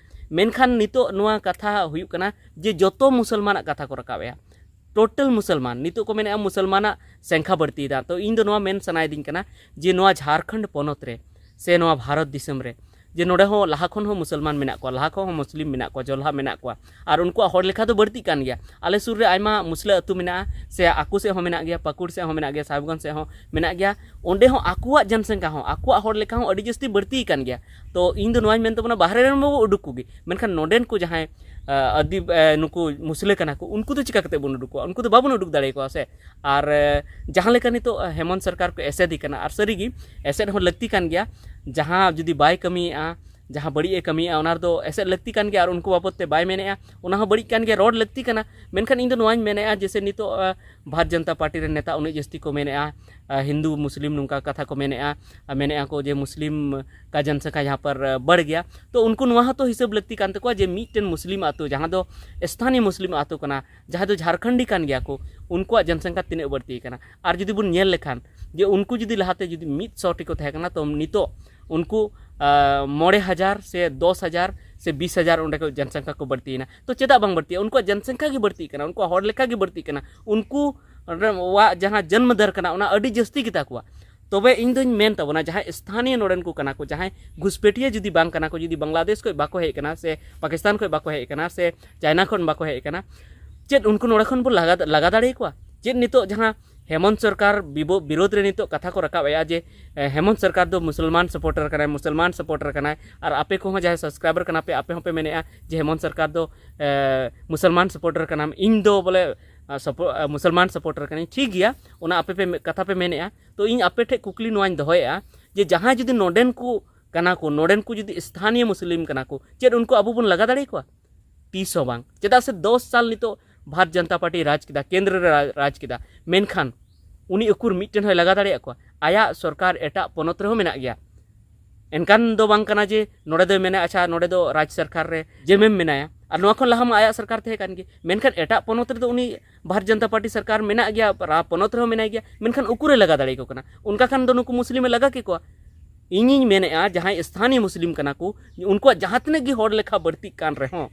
ᱢᱮᱱᱠᱷᱟᱱ ᱱᱤᱛᱚᱜ ᱱᱚᱣᱟ ᱠᱟᱛᱷᱟ ᱦᱩᱭᱩᱜ ᱠᱟᱱᱟ ᱡᱮ ᱡᱚᱛᱚ ᱢᱩᱥᱚᱞᱢᱟᱱᱟᱜ ᱠᱟᱛᱷᱟ ᱠᱚ ᱨᱟᱠᱟᱵᱮᱜᱼᱟ᱾ Total ᱢᱩᱥᱚᱞᱢᱟᱱ, ᱱᱤᱛᱚᱜ ᱠᱚ ᱢᱮᱱᱮᱫᱼᱟ ᱢᱩᱥᱚᱞᱢᱟᱱᱟᱜ ᱥᱚᱝᱠᱷᱟ ᱵᱟᱹᱲᱛᱤᱭᱮᱫᱟ᱾ ᱛᱚ ᱤᱧ ᱫᱚ ᱱᱚᱣᱟ ᱢᱮᱱ ᱥᱟᱱᱟᱭᱤᱫᱤᱧ ᱠᱟᱱᱟ ᱡᱮ ᱱᱚᱣᱟ ᱡᱷᱟᱲᱠᱷᱚᱸᱰ ᱯᱚᱱᱚᱛ ᱨᱮ ᱥᱮ ᱱᱚᱣᱟ ᱵᱷᱟᱨᱚᱛ ᱫᱤᱥᱚᱢ ᱨᱮ ᱡᱮ ᱱᱚᱰᱮ ᱦᱚᱸ ᱞᱟᱦᱟ ᱠᱷᱚᱱ ᱦᱚᱸ ᱢᱩᱥᱚᱞᱢᱟᱱ ᱢᱮᱱᱟᱜ ᱠᱚᱣᱟ, ᱞᱟᱦᱟ ᱠᱷᱚᱱ ᱦᱚᱸ ᱢᱩᱥᱞᱤᱢ ᱢᱮᱱᱟᱜ ᱠᱚᱣᱟ, ᱡᱚᱞᱦᱟ ᱢᱮᱱᱟᱜ ᱠᱚᱣᱟ, ᱟᱨ ᱩᱱᱠᱩᱣᱟᱜ ᱦᱚᱲ ᱞᱮᱠᱷᱟ ᱫᱚ ᱵᱟᱹᱲᱛᱤᱜ ᱠᱟᱱ ᱜᱮᱭᱟ᱾ ᱟᱞᱮ ᱥᱩᱨ ᱨᱮ ᱟᱭᱢᱟ ᱢᱩᱥᱞᱟᱹ ᱟᱹᱛᱩ ᱢᱮᱱᱟᱜᱼᱟ, ᱥᱮ ᱟᱠᱚ ᱥᱮᱫ ᱦᱚᱸ ᱢᱮᱱᱟᱜ ᱜᱮᱭᱟ, ᱥᱟᱦᱮᱵᱽᱜᱚᱸᱡᱽ ᱥᱮᱫ ᱦᱚᱸ ᱢᱮᱱᱟᱜ ᱜᱮᱭᱟ, ᱥᱟᱦᱮᱵᱽᱜᱚᱸᱡᱽ ᱥᱮᱫ ᱦᱚᱸ ᱢᱮᱱᱟᱜ ᱜᱮᱭᱟ᱾ ᱚᱸᱰᱮ ᱦᱚᱸ ᱟᱠᱚᱣᱟᱜ ᱡᱚᱱᱥᱚᱝᱠᱷᱟ ᱦᱚᱸ, ᱟᱠᱚᱣᱟᱜ ᱦᱚᱲ ᱞᱮᱠᱷᱟ ᱦᱚᱸ ᱟᱹᱰᱤ ᱡᱟᱹᱥᱛᱤ ᱵᱟᱹᱲᱛᱤ ᱠᱟᱱ ᱜᱮᱭᱟ᱾ ᱛᱚ ᱤᱧ ᱫᱚ ᱱᱚᱣᱟᱧ ᱢᱮᱱ ᱛᱟᱵᱚᱱᱟ, ᱵᱟᱦᱨᱮ ᱨᱮᱱ ᱢᱟᱵᱚ ᱩᱰᱩᱠ ᱠᱚᱜᱮ, ᱢᱮᱱᱠᱷᱟᱱ ᱱᱚᱰᱮᱱ ᱠᱚ ᱡᱟᱦᱟᱸᱭ, ᱟᱹ, ᱟᱹᱫᱤ-, ᱟᱹ, ᱱᱩᱠᱩ ᱢᱩᱥᱞᱟᱹ ᱠᱟᱱᱟ ᱠᱚ, ᱩᱱᱠᱩ ᱫᱚ ᱪᱤᱠᱟ ᱠᱟᱛᱮ ᱵᱚᱱ ᱩᱰᱩᱠ ᱠᱚᱣᱟ? ᱩᱱᱠᱩ ᱫᱚ ᱵᱟᱵᱚᱱ ᱩᱰᱩᱠ ᱫᱟᱲᱮ ᱠᱚᱣᱟ ᱥᱮ᱾ ᱟᱨ, ᱟᱹ, ᱡᱟᱦᱟᱸ ᱞᱮᱠᱟ ᱱᱤᱛᱚᱜ, ᱟᱹ, ᱦᱮᱢᱚᱱᱛ ᱥᱚᱨᱠᱟᱨ ᱠᱚ ᱮᱥᱮᱫᱮ ᱠᱟᱱᱟ, ᱟᱨ ᱥᱟᱹᱨᱤᱜᱮ ᱮᱥᱮᱫ ᱦᱚᱸ ᱞᱟᱹᱠᱛᱤ ᱠᱟᱱ ᱜᱮᱭᱟ᱾ ᱡᱟᱦᱟᱸ ᱡᱩᱫᱤ ᱵᱟᱭ ᱠᱟᱹᱢᱤᱭᱮᱫᱼᱟ, ᱡᱟᱦᱟᱸ ᱵᱟᱹᱲᱤᱡ ᱮ ᱠᱟᱹᱢᱤᱭᱮᱫᱼᱟ, ᱚᱱᱟ ᱨᱮᱫᱚ ᱮᱥᱮᱫ ᱞᱟᱹᱠᱛᱤ ᱠᱟᱱ ᱜᱮᱭᱟ, ᱟᱨ ᱩᱱᱠᱩ ᱵᱟᱵᱚᱫ ᱛᱮ ᱵᱟᱭ ᱢᱮᱱᱮᱫᱼᱟ, ᱚᱱᱟ ᱦᱚᱸ ᱵᱟᱹᱲᱤᱡ ᱠᱟᱱ ᱜᱮᱭᱟ, ᱨᱚᱲ ᱞᱟᱹᱠᱛᱤ ᱠᱟᱱᱟ᱾ ᱢᱮᱱᱠᱷᱟᱱ ᱤᱧ ᱫᱚ ᱱᱚᱣᱟᱧ ᱢᱮᱱᱮᱫᱼᱟ, ᱡᱮᱭᱥᱮ ᱱᱤᱛᱚᱜ, ᱟ, ᱵᱷᱟᱨᱚᱛ ᱡᱚᱱᱚᱛᱟ ᱯᱟᱨᱴᱤ ᱨᱮᱱ ᱱᱮᱛᱟ ᱩᱱᱟᱹᱜ ᱡᱟᱹᱥᱛᱤ ᱠᱚ ᱢᱮᱱᱮᱫᱼᱟ, ᱟ, ᱦᱤᱱᱫᱩ ᱢᱩᱥᱞᱤᱢ ᱱᱚᱝᱠᱟ ᱠᱟᱛᱷᱟ ᱠᱚ ᱢᱮᱱᱮᱫᱼᱟ, ᱟ, ᱢᱮᱱᱮᱫᱼᱟ ᱠᱚ ᱡᱮ ᱢᱩᱥᱞᱤᱢ ᱠᱟ ᱡᱚᱱᱥᱚᱝᱠᱷᱟ ᱡᱟᱦᱟᱸ ᱯᱟᱨ, ᱟ, ᱵᱟᱲ ᱜᱮᱭᱟ᱾ ᱛᱚ ᱩᱱᱠᱩ ᱱᱚᱣᱟ ᱦᱚᱸᱛᱚ ᱦᱤᱥᱟᱹᱵ ᱞᱟᱹᱠᱛᱤ ᱠᱟᱱ ᱛᱟᱠᱚᱣᱟ ᱡᱮ ᱢᱤᱫᱴᱮᱱ ᱢᱩᱥᱞᱤᱢ ᱟᱹᱛᱩ, ᱡᱟᱦᱟᱸ ᱫᱚ ᱥᱛᱷᱟᱱᱤᱭᱚ ᱢᱩᱥᱞᱤᱢ ᱟᱹᱛᱩ ᱠᱟᱱᱟ, ᱡᱟᱦᱟᱸ ᱫᱚ ᱡᱷᱟᱲᱠᱷᱚᱸᱰᱤ ᱠᱟᱱ ᱜᱮᱭᱟ ᱠᱚ, ᱩᱱᱠᱩᱣᱟᱜ ᱡᱚᱱᱥᱚᱝᱠᱷᱟ ᱛᱤᱱᱟᱹᱜ ᱵᱟᱹᱲᱛᱤ ᱠᱟᱱᱟ? ᱟᱨ ᱡᱩᱫᱤ ᱵᱚᱱ ᱧᱮᱞ ᱞᱮᱠᱷᱟᱱ ᱡᱮ ᱩᱱᱠᱩ ᱡᱩᱫᱤ ᱞᱟᱦᱟᱛᱮ ᱡᱩᱫᱤ ᱢᱤᱫ ᱥᱚ ᱴᱤ ᱠᱚ ᱛᱟᱦᱮᱸ ᱠᱟᱱᱟ, ᱛᱚ ᱱᱤᱛᱚᱜ ᱩᱱᱠᱩ, ᱟ, ᱢᱚᱬᱮ ᱦᱟᱡᱟᱨ ᱥᱮ ᱫᱚᱥ ᱦᱟᱡᱟᱨ ᱥᱮ ᱵᱤᱥ ᱦᱟᱡᱟᱨ ᱚᱸᱰᱮ ᱠᱚ ᱡᱚᱱᱥᱚᱝᱠᱷᱟ ᱠᱚ ᱵᱟᱹᱲᱛᱤᱭᱮᱱᱟ᱾ ᱛᱚ ᱪᱮᱫᱟᱜ ᱵᱟᱝ ᱵᱟᱹᱲᱛᱤᱜᱼᱟ? ᱩᱱᱠᱩᱣᱟᱜ ᱡᱚᱱᱥᱚᱝᱠᱷᱟ ᱜᱮ ᱵᱟᱹᱲᱛᱤᱜ ᱠᱟᱱᱟ, ᱩᱱᱠᱩᱣᱟᱜ ᱦᱚᱲ ᱞᱮᱠᱷᱟ ᱜᱮ ᱵᱟᱹᱲᱛᱤᱜ ᱠᱟᱱᱟ, ᱩᱱᱠᱩᱣᱟᱜ ᱡᱟᱦᱟᱸ ᱡᱚᱱᱢ ᱫᱟᱨ ᱠᱟᱱᱟ ᱚᱱᱟ ᱟᱹᱰᱤ ᱡᱟᱹᱥᱛᱤ ᱜᱮᱛᱟ ᱠᱚᱣᱟ᱾ ᱛᱚᱵᱮ ᱤᱧ ᱫᱚᱧ ᱢᱮᱱ ᱛᱟᱵᱚᱱᱟ, ᱡᱟᱦᱟᱸᱭ ᱥᱛᱷᱟᱱᱤᱭᱚ ᱱᱚᱰᱮᱱ ᱠᱚ ᱠᱟᱱᱟ ᱠᱚ, ᱡᱟᱦᱟᱸᱭ ᱜᱷᱩᱥᱯᱮᱴᱤᱭᱟᱹ ᱡᱩᱫᱤ ᱵᱟᱝ ᱠᱟᱱᱟ ᱠᱚ, ᱡᱩᱫᱤ ᱵᱟᱝᱞᱟᱫᱮᱥ ᱠᱷᱚᱱ ᱵᱟᱠᱚ ᱦᱮᱡ ᱠᱟᱱᱟ ᱥᱮ ᱯᱟᱠᱤᱥᱛᱟᱱ ᱠᱷᱚᱱ ᱵᱟᱠᱚ ᱦᱮᱡ ᱠᱟᱱᱟ ᱥᱮ ᱪᱟᱭᱱᱟ ᱠᱷᱚᱱ ᱵᱟᱠᱚ ᱦᱮᱡ ᱠᱟᱱᱟ, ᱪᱮᱫ ᱩᱱᱠᱩ ᱱᱚᱰᱮ ᱠᱷᱚᱱ ᱵᱚᱱ ᱞᱟᱜᱟ, ᱞᱟᱜᱟ ᱫᱟᱲᱮ ᱟᱠᱚᱣᱟ? ᱪᱮᱫ ᱱᱤᱛᱚᱜ ᱡᱟᱦᱟᱸ ᱦᱮᱢᱚᱱᱛ ᱥᱚᱨᱠᱟᱨ ᱵᱤᱵᱚ-, ᱵᱤᱨᱳᱫᱷ ᱨᱮ ᱱᱤᱛᱚᱜ ᱠᱟᱛᱷᱟ ᱠᱚ ᱨᱟᱠᱟᱵ ᱮᱫᱼᱟ ᱡᱮ, ᱮ, ᱦᱮᱢᱚᱱᱛ ᱥᱚᱨᱠᱟᱨ ᱫᱚ ᱢᱩᱥᱚᱞᱢᱟᱱ supporter ᱠᱟᱱᱟᱭ, ᱢᱩᱥᱚᱞᱢᱟᱱ supporter ᱠᱟᱱᱟᱭ, ᱟᱨ ᱟᱯᱮ ᱠᱚᱦᱚᱸ ᱡᱟᱦᱟᱸᱭ subscriber ᱠᱟᱱᱟ ᱯᱮ, ᱟᱯᱮ ᱦᱚᱸᱯᱮ ᱢᱮᱱᱮᱫᱼᱟ ᱡᱮ ᱦᱮᱢᱚᱱᱛ ᱥᱚᱨᱠᱟᱨ ᱫᱚ, ᱮ, ᱢᱩᱥᱚᱞᱢᱟᱱ supporter ᱠᱟᱱᱟᱢ, ᱤᱧ ᱫᱚ ᱵᱚᱞᱮ, ᱟ, suppo-, ᱟ, ᱢᱩᱥᱚᱞᱢᱟᱱ supporter ᱠᱟᱹᱱᱟᱹᱧ, ᱴᱷᱤᱠ ᱜᱮᱭᱟ, ᱚᱱᱟ ᱟᱯᱮ ᱯᱮ ᱢᱮ-, ᱠᱟᱛᱷᱟ ᱯᱮ ᱢᱮᱱᱮᱫᱼᱟ᱾ ᱛᱚ ᱤᱧ ᱟᱯᱮ ᱴᱷᱮᱱ ᱠᱩᱠᱞᱤ ᱱᱚᱣᱟᱧ ᱫᱚᱦᱚᱭᱮᱫᱼᱟ ᱡᱮ ᱡᱟᱦᱟᱸᱭ ᱡᱩᱫᱤ ᱱᱚᱰᱮᱱ ᱠᱚ ᱠᱟᱱᱟ ᱠᱚ, ᱱᱚᱰᱮᱱ ᱠᱚ ᱡᱩᱫᱤ ᱥᱛᱷᱟᱱᱤᱭᱚ ᱢᱩᱥᱞᱤᱢ ᱠᱟᱱᱟ ᱠᱚ, ᱪᱮᱫ ᱩᱱᱠᱩ ᱟᱵᱚ ᱵᱚᱱ ᱞᱟᱜᱟ ᱫᱟᱲᱮ ᱟᱠᱚᱣᱟ? ᱛᱤᱥ ᱦᱚᱸ ᱵᱟᱝ᱾ ᱪᱮᱫᱟᱜ ᱥᱮ ᱫᱚᱥ ᱥᱟᱞ ᱱᱤᱛᱚᱜ ᱵᱷᱟᱨᱚᱛ ᱡᱚᱱᱚᱛᱟ ᱯᱟᱨᱴᱤ ᱨᱟᱡᱽ ᱠᱮᱫᱟ, ᱠᱮᱱᱫᱨᱚ ᱨᱮ ᱨᱟ-, ᱨᱟᱡᱽ ᱠᱮᱫᱟ, ᱢᱮᱱᱠᱷᱟᱱ ᱩᱱᱤ ᱩᱠᱩᱨ ᱢᱤᱫᱴᱮᱱ ᱦᱚᱸᱭ ᱞᱟᱜᱟ ᱫᱟᱲᱮᱭᱟᱜ ᱠᱚᱣᱟ? ᱟᱭᱟᱜ ᱥᱚᱨᱠᱟᱨ ᱮᱴᱟᱜ ᱯᱚᱱᱚᱛ ᱨᱮᱦᱚᱸ ᱢᱮᱱᱟᱜ ᱜᱮᱭᱟ᱾ ᱮᱱᱠᱷᱟᱱ ᱫᱚ ᱵᱟᱝ ᱠᱟᱱᱟ ᱡᱮ ᱱᱚᱰᱮ ᱫᱚᱭ ᱢᱮᱱᱟ, ᱟᱪᱪᱷᱟ, ᱱᱚᱰᱮ ᱫᱚ ᱨᱟᱡᱽ ᱥᱚᱨᱠᱟᱨ ᱨᱮ ᱡᱮᱢᱮᱢ ᱢᱮᱱᱟᱭᱟ, ᱟᱨ ᱱᱚᱣᱟ ᱠᱷᱚᱱ ᱞᱟᱦᱟ ᱢᱟ ᱟᱭᱟᱜ ᱥᱚᱨᱠᱟᱨ ᱛᱟᱦᱮᱸ ᱠᱟᱱ ᱜᱮ, ᱢᱮᱱᱠᱷᱟᱱ ᱮᱴᱟᱜ ᱯᱚᱱᱚᱛ ᱨᱮᱫᱚ ᱩᱱᱤ ᱵᱷᱟᱨᱚᱛ ᱡᱚᱱᱚᱛᱟ ᱯᱟᱨᱴᱤ ᱥᱚᱨᱠᱟᱨ ᱢᱮᱱᱟᱜ ᱜᱮᱭᱟ, ᱨᱟ-, ᱯᱚᱱᱚᱛ ᱨᱮᱦᱚᱸ ᱢᱮᱱᱟᱭ ᱜᱮᱭᱟ, ᱢᱮᱱᱠᱷᱟᱱ ᱩᱠᱩᱨᱮ ᱞᱟᱜᱟ ᱫᱟᱲᱮ ᱟᱠᱚ ᱠᱟᱱᱟ? ᱚᱱᱠᱟ ᱠᱷᱟᱱ ᱫᱚ ᱱᱩᱠᱩ ᱢᱩᱥᱞᱤᱢᱮ ᱞᱟᱜᱟ ᱠᱮᱠᱚᱣᱟ᱾ ᱤᱧᱤᱧ ᱢᱮᱱᱮᱫᱼᱟ, ᱡᱟᱦᱟᱸᱭ ᱥᱛᱷᱟᱱᱤᱭᱚ ᱢᱩᱥᱞᱤᱢ ᱠᱟᱱᱟ ᱠᱚ, ᱩᱱᱠᱩᱣᱟᱜ ᱡᱟᱦᱟᱸ ᱛᱤᱱᱟᱹᱜ ᱜᱮ ᱦᱚᱲ ᱞᱮᱠᱷᱟ ᱵᱟᱹᱲᱛᱤᱜ ᱠᱟᱱ ᱨᱮᱦᱚᱸ,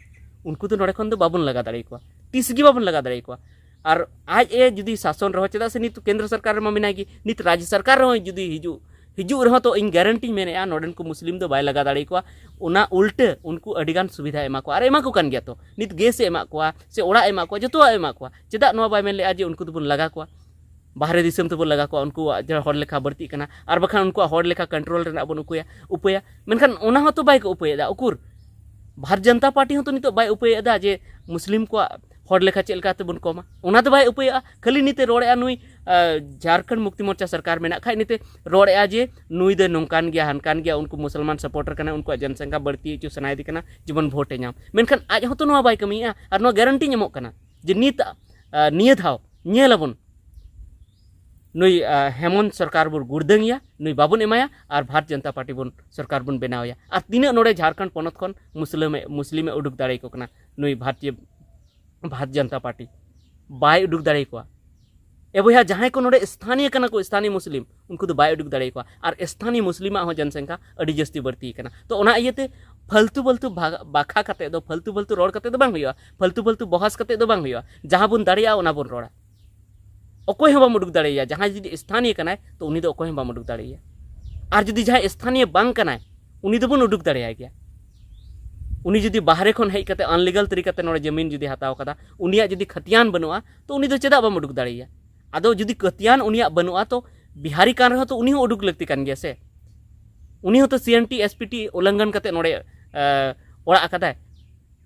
ᱩᱱᱠᱩ ᱫᱚ ᱱᱚᱰᱮ ᱠᱷᱚᱱ ᱫᱚ ᱵᱟᱵᱚᱱ ᱞᱟᱜᱟ ᱫᱟᱲᱮ ᱟᱠᱚᱣᱟ, ᱛᱤᱥ ᱜᱮ ᱵᱟᱵᱚᱱ ᱞᱟᱜᱟ ᱫᱟᱲᱮ ᱟᱠᱚᱣᱟ᱾ ᱟᱨ ᱟᱡ ᱮ ᱡᱩᱫᱤ ᱥᱟᱥᱚᱱ ᱨᱮᱦᱚᱸ, ᱪᱮᱫᱟᱜ ᱥᱮ ᱱᱤᱛ ᱠᱮᱱᱫᱨᱚ ᱥᱚᱨᱠᱟᱨ ᱨᱮᱢᱟ ᱢᱮᱱᱟᱭ ᱜᱮ, ᱱᱤᱛ ᱨᱟᱡᱽ ᱥᱚᱨᱠᱟᱨ ᱨᱮᱦᱚᱸ ᱡᱩᱫᱤ ᱦᱤᱡᱩᱜ, ᱦᱤᱡᱩᱜ ᱨᱮᱦᱚᱸ, ᱛᱚ ᱤᱧ guarantee ᱤᱧ ᱢᱮᱱᱮᱫᱼᱟ, ᱱᱚᱰᱮᱱ ᱠᱚ ᱢᱩᱥᱞᱤᱢ ᱫᱚ ᱵᱟᱭ ᱞᱟᱜᱟ ᱫᱟᱲᱮ ᱟᱠᱚᱣᱟ᱾ ᱚᱱᱟ ᱩᱞᱴᱟᱹ ᱩᱱᱠᱩ ᱟᱹᱰᱤᱜᱟᱱ ᱥᱩᱵᱤᱫᱷᱟ ᱮᱢᱟ ᱠᱚᱣᱟ, ᱟᱨ ᱮᱢᱟ ᱠᱚ ᱠᱟᱱ ᱜᱮᱭᱟ᱾ ᱛᱚ ᱱᱤᱛ gas ᱮ ᱮᱢᱟᱜ ᱠᱚᱣᱟ, ᱥᱮ ᱚᱲᱟᱜ ᱮ ᱮᱢᱟᱜ ᱠᱚᱣᱟ, ᱡᱚᱛᱚᱣᱟᱜ ᱮ ᱮᱢᱟᱜ ᱠᱚᱣᱟ᱾ ᱪᱮᱫᱟᱜ ᱱᱚᱣᱟ ᱵᱟᱭ ᱢᱮᱱ ᱞᱮᱫᱼᱟ ᱡᱮ ᱩᱱᱠᱩ ᱫᱚᱵᱚᱱ ᱞᱟᱜᱟ ᱠᱚᱣᱟ, ᱵᱟᱦᱨᱮ ᱫᱤᱥᱚᱢ ᱛᱮᱵᱚᱱ ᱞᱟᱜᱟ ᱠᱚᱣᱟ, ᱩᱱᱠᱩᱣᱟᱜ ᱡᱟᱦᱟᱸ ᱦᱚᱲ ᱞᱮᱠᱷᱟ ᱵᱟᱹᱲᱛᱤᱜ ᱠᱟᱱᱟ, ᱟᱨ ᱵᱟᱠᱷᱟᱱ ᱩᱱᱠᱩᱣᱟᱜ ᱦᱚᱲ ᱞᱮᱠᱷᱟ control ᱨᱮᱱᱟᱜ ᱵᱚᱱ ᱩᱯᱟᱹᱭᱟ, ᱩᱯᱟᱹᱭᱟ? ᱢᱮᱱᱠᱷᱟᱱ ᱚᱱᱟ ᱦᱚᱸᱛᱚ ᱵᱟᱭ ᱠᱚ ᱩᱯᱟᱹᱭᱮᱫᱟ᱾ ᱩᱠᱩᱨ, ᱵᱷᱟᱨᱚᱛ ᱡᱚᱱᱚᱛᱟ ᱯᱟᱨᱴᱤ ᱦᱚᱸᱛᱚ ᱱᱤᱛᱚᱜ ᱵᱟᱭ ᱩᱯᱟᱹᱭᱮᱫᱟ ᱡᱮ ᱢᱩᱥᱞᱤᱢ ᱠᱚᱣᱟᱜ ᱦᱚᱲ ᱞᱮᱠᱷᱟ ᱪᱮᱫ ᱞᱮᱠᱟ ᱛᱮᱵᱚᱱ ᱠᱚᱢᱟ? ᱚᱱᱟ ᱫᱚ ᱵᱟᱭ ᱩᱯᱟᱹᱭᱚᱜᱼᱟ᱾ ᱠᱷᱟᱹᱞᱤ ᱱᱤᱛᱮ ᱨᱚᱲᱮᱜᱼᱟ ᱱᱩᱭ, ᱟᱸ, ᱡᱷᱟᱨᱠᱷᱚᱸᱰ ᱢᱩᱠᱛᱤ ᱢᱳᱨᱪᱟ ᱥᱚᱨᱠᱟᱨ ᱢᱮᱱᱟᱜ ᱠᱷᱟᱡ ᱱᱤᱛᱮ ᱨᱚᱲᱮᱜᱼᱟ ᱡᱮ ᱱᱩᱭ ᱫᱚ ᱱᱚᱝᱠᱟᱱ ᱜᱮᱭᱟ, ᱦᱟᱱᱠᱟᱱ ᱜᱮᱭᱟ, ᱩᱱᱠᱩ ᱢᱩᱥᱚᱞᱢᱟᱱ supporter ᱠᱟᱱᱟ, ᱩᱱᱠᱩᱣᱟᱜ ᱡᱚᱱᱥᱚᱝᱠᱷᱟ ᱵᱟᱹᱲᱛᱤ ᱦᱚᱪᱚ ᱥᱟᱱᱟᱭᱮᱫᱮ ᱠᱟᱱᱟ, ᱡᱮᱢᱚᱱ ᱵᱷᱳᱴ ᱮ ᱧᱟᱢ᱾ ᱢᱮᱱᱠᱷᱟᱱ ᱟᱡ ᱦᱚᱸᱛᱚ ᱱᱚᱣᱟ ᱵᱟᱭ ᱠᱟᱹᱢᱤᱭᱮᱜᱼᱟ᱾ ᱟᱨ ᱱᱚᱣᱟ ᱜᱮᱨᱮᱱᱴᱤᱧ ᱮᱢᱚᱜ ᱠᱟᱱᱟ ᱡᱮ ᱱᱤᱛ, ᱟᱸ, ᱱᱤᱭᱟᱹ ᱫᱷᱟᱣ ᱧᱮᱞ ᱟᱵᱚᱱ ᱱᱩᱭ, ᱟᱸ, ᱦᱮᱢᱚᱱᱛ ᱥᱚᱨᱠᱟᱨ ᱵᱚᱱ ᱜᱩᱲᱫᱟᱹᱝ ᱮᱭᱟ, ᱱᱩᱭ ᱵᱟᱵᱚᱱ ᱮᱢᱟᱭᱟ ᱟᱨ ᱵᱷᱟᱨᱚᱛ ᱡᱚᱱᱚᱛᱟ ᱯᱟᱨᱴᱤ ᱵᱚᱱ, ᱥᱚᱨᱠᱟᱨ ᱵᱚᱱ ᱵᱮᱱᱟᱣ ᱮᱭᱟ᱾ ᱟᱨ ᱛᱤᱱᱟᱹᱜ ᱱᱚᱰᱮ ᱡᱷᱟᱨᱠᱷᱚᱸᱰ ᱯᱚᱱᱚᱛ ᱠᱷᱚᱱ ᱢᱩᱥᱞᱤᱢ ᱮ, ᱢᱩᱥᱞᱤᱢ ᱮ ᱩᱰᱩᱠ ᱫᱟᱲᱮᱭᱟᱠᱚ ᱠᱟᱱᱟ ᱱᱩᱭ ᱵᱷᱟᱨᱚᱛᱤᱭᱚ, ᱵᱷᱟᱨᱚᱛ ᱡᱚᱱᱚᱛᱟ ᱯᱟᱨᱴᱤ? ᱵᱟᱭ ᱩᱰᱩᱠ ᱫᱟᱲᱮᱭᱟᱠᱚᱣᱟ᱾ ᱮ ᱵᱚᱭᱦᱟ, ᱡᱟᱦᱟᱸᱭ ᱠᱚ ᱱᱚᱰᱮ ᱥᱛᱷᱟᱱᱤᱭᱚ ᱠᱟᱱᱟ ᱠᱚ, ᱥᱛᱷᱟᱱᱤᱭᱚ ᱢᱩᱥᱞᱤᱢ, ᱩᱱᱠᱩ ᱫᱚ ᱵᱟᱭ ᱩᱰᱩᱠ ᱫᱟᱲᱮᱭᱟᱠᱚᱣᱟ᱾ ᱟᱨ ᱥᱛᱷᱟᱱᱤᱭᱚ ᱢᱩᱥᱞᱤᱢᱟᱜ ᱦᱚᱸ ᱡᱚᱱᱥᱚᱝᱠᱷᱟ ᱟᱹᱰᱤ ᱡᱟᱹᱥᱛᱤ ᱵᱟᱹᱲᱛᱤ ᱠᱟᱱᱟ᱾ ᱛᱚ ᱚᱱᱟ ᱤᱭᱟᱹᱛᱮ ᱯᱷᱟᱞᱛᱩ ᱯᱷᱟᱞᱛᱩ ᱵᱷᱟ-, ᱵᱟᱠᱷᱟ ᱠᱟᱛᱮ ᱫᱚ, ᱯᱷᱟᱞᱛᱩ ᱯᱷᱟᱞᱛᱩ ᱨᱚᱲ ᱠᱟᱛᱮ ᱫᱚ ᱵᱟᱝ ᱦᱩᱭᱩᱜᱼᱟ, ᱯᱷᱟᱞᱛᱩ ᱯᱷᱟᱞᱛᱩ ᱵᱚᱦᱚᱥ ᱠᱟᱛᱮ ᱫᱚ ᱵᱟᱝ ᱦᱩᱭᱩᱜᱼᱟ᱾ ᱡᱟᱦᱟᱸ ᱵᱚᱱ ᱫᱟᱲᱮᱭᱟᱜᱼᱟ ᱚᱱᱟ ᱵᱚᱱ ᱨᱚᱲᱟ᱾ ᱚᱠᱚᱭ ᱦᱚᱸ ᱵᱟᱢ ᱩᱰᱩᱠ ᱫᱟᱲᱮᱭᱟᱭᱟ᱾ ᱡᱟᱦᱟᱸᱭ ᱡᱩᱫᱤ ᱥᱛᱷᱟᱱᱤᱭᱚ ᱠᱟᱱᱟᱭ, ᱛᱚ ᱩᱱᱤ ᱫᱚ ᱚᱠᱚᱭ ᱦᱚᱸ ᱵᱟᱢ ᱩᱰᱩᱠ ᱫᱟᱲᱮᱭᱟᱭᱟ᱾ ᱟᱨ ᱡᱩᱫᱤ ᱡᱟᱦᱟᱸᱭ ᱥᱛᱷᱟᱱᱤᱭᱚ ᱵᱟᱝ ᱠᱟᱱᱟᱭ, ᱩᱱᱤ ᱫᱚᱵᱚᱱ ᱩᱰᱩᱠ ᱫᱟᱲᱮᱭᱟᱭ ᱜᱮᱭᱟ᱾ ᱩᱱᱤ ᱡᱩᱫᱤ ᱵᱟᱦᱨᱮ ᱠᱷᱚᱱ ᱦᱮᱡ ᱠᱟᱛᱮ ᱟᱱᱞᱤᱜᱟᱞ ᱛᱟᱹᱨᱤᱠᱟ ᱛᱮ ᱱᱚᱰᱮ ᱡᱟᱹᱢᱤᱱ ᱡᱩᱫᱤ ᱦᱟᱛᱟᱣ ᱠᱟᱫᱟ, ᱩᱱᱤᱭᱟᱜ ᱡᱩᱫᱤ ᱠᱷᱟᱹᱛᱤᱭᱟᱱ ᱵᱟᱹᱱᱩᱜᱼᱟ, ᱛᱚ ᱩᱱᱤ ᱫᱚ ᱪᱮᱫᱟᱜ ᱵᱟᱢ ᱩᱰᱩᱠ ᱫᱟᱲᱮᱭᱟᱭᱟ? ᱟᱫᱚ ᱡᱩᱫᱤ ᱠᱷᱟᱹᱛᱤᱭᱟᱱ ᱩᱱᱤᱭᱟᱜ ᱵᱟᱹᱱᱩᱜᱼᱟ, ᱛᱚ ᱵᱤᱦᱟᱨᱤ ᱠᱟᱱ ᱨᱮᱦᱚᱸ ᱛᱚ ᱩᱱᱤ ᱦᱚᱸ ᱩᱰᱩᱠ ᱞᱟᱹᱠᱛᱤ ᱠᱟᱱ ᱜᱮᱭᱟ ᱥᱮ? ᱩᱱᱤ ᱦᱚᱸᱛᱚ C N T, S P T ᱩᱞᱞᱚᱝᱜᱷᱚᱱ ᱠᱟᱛᱮ ᱱᱚᱰᱮ, ᱮ, ᱚᱲᱟᱜ ᱟᱠᱟᱫᱟᱭ᱾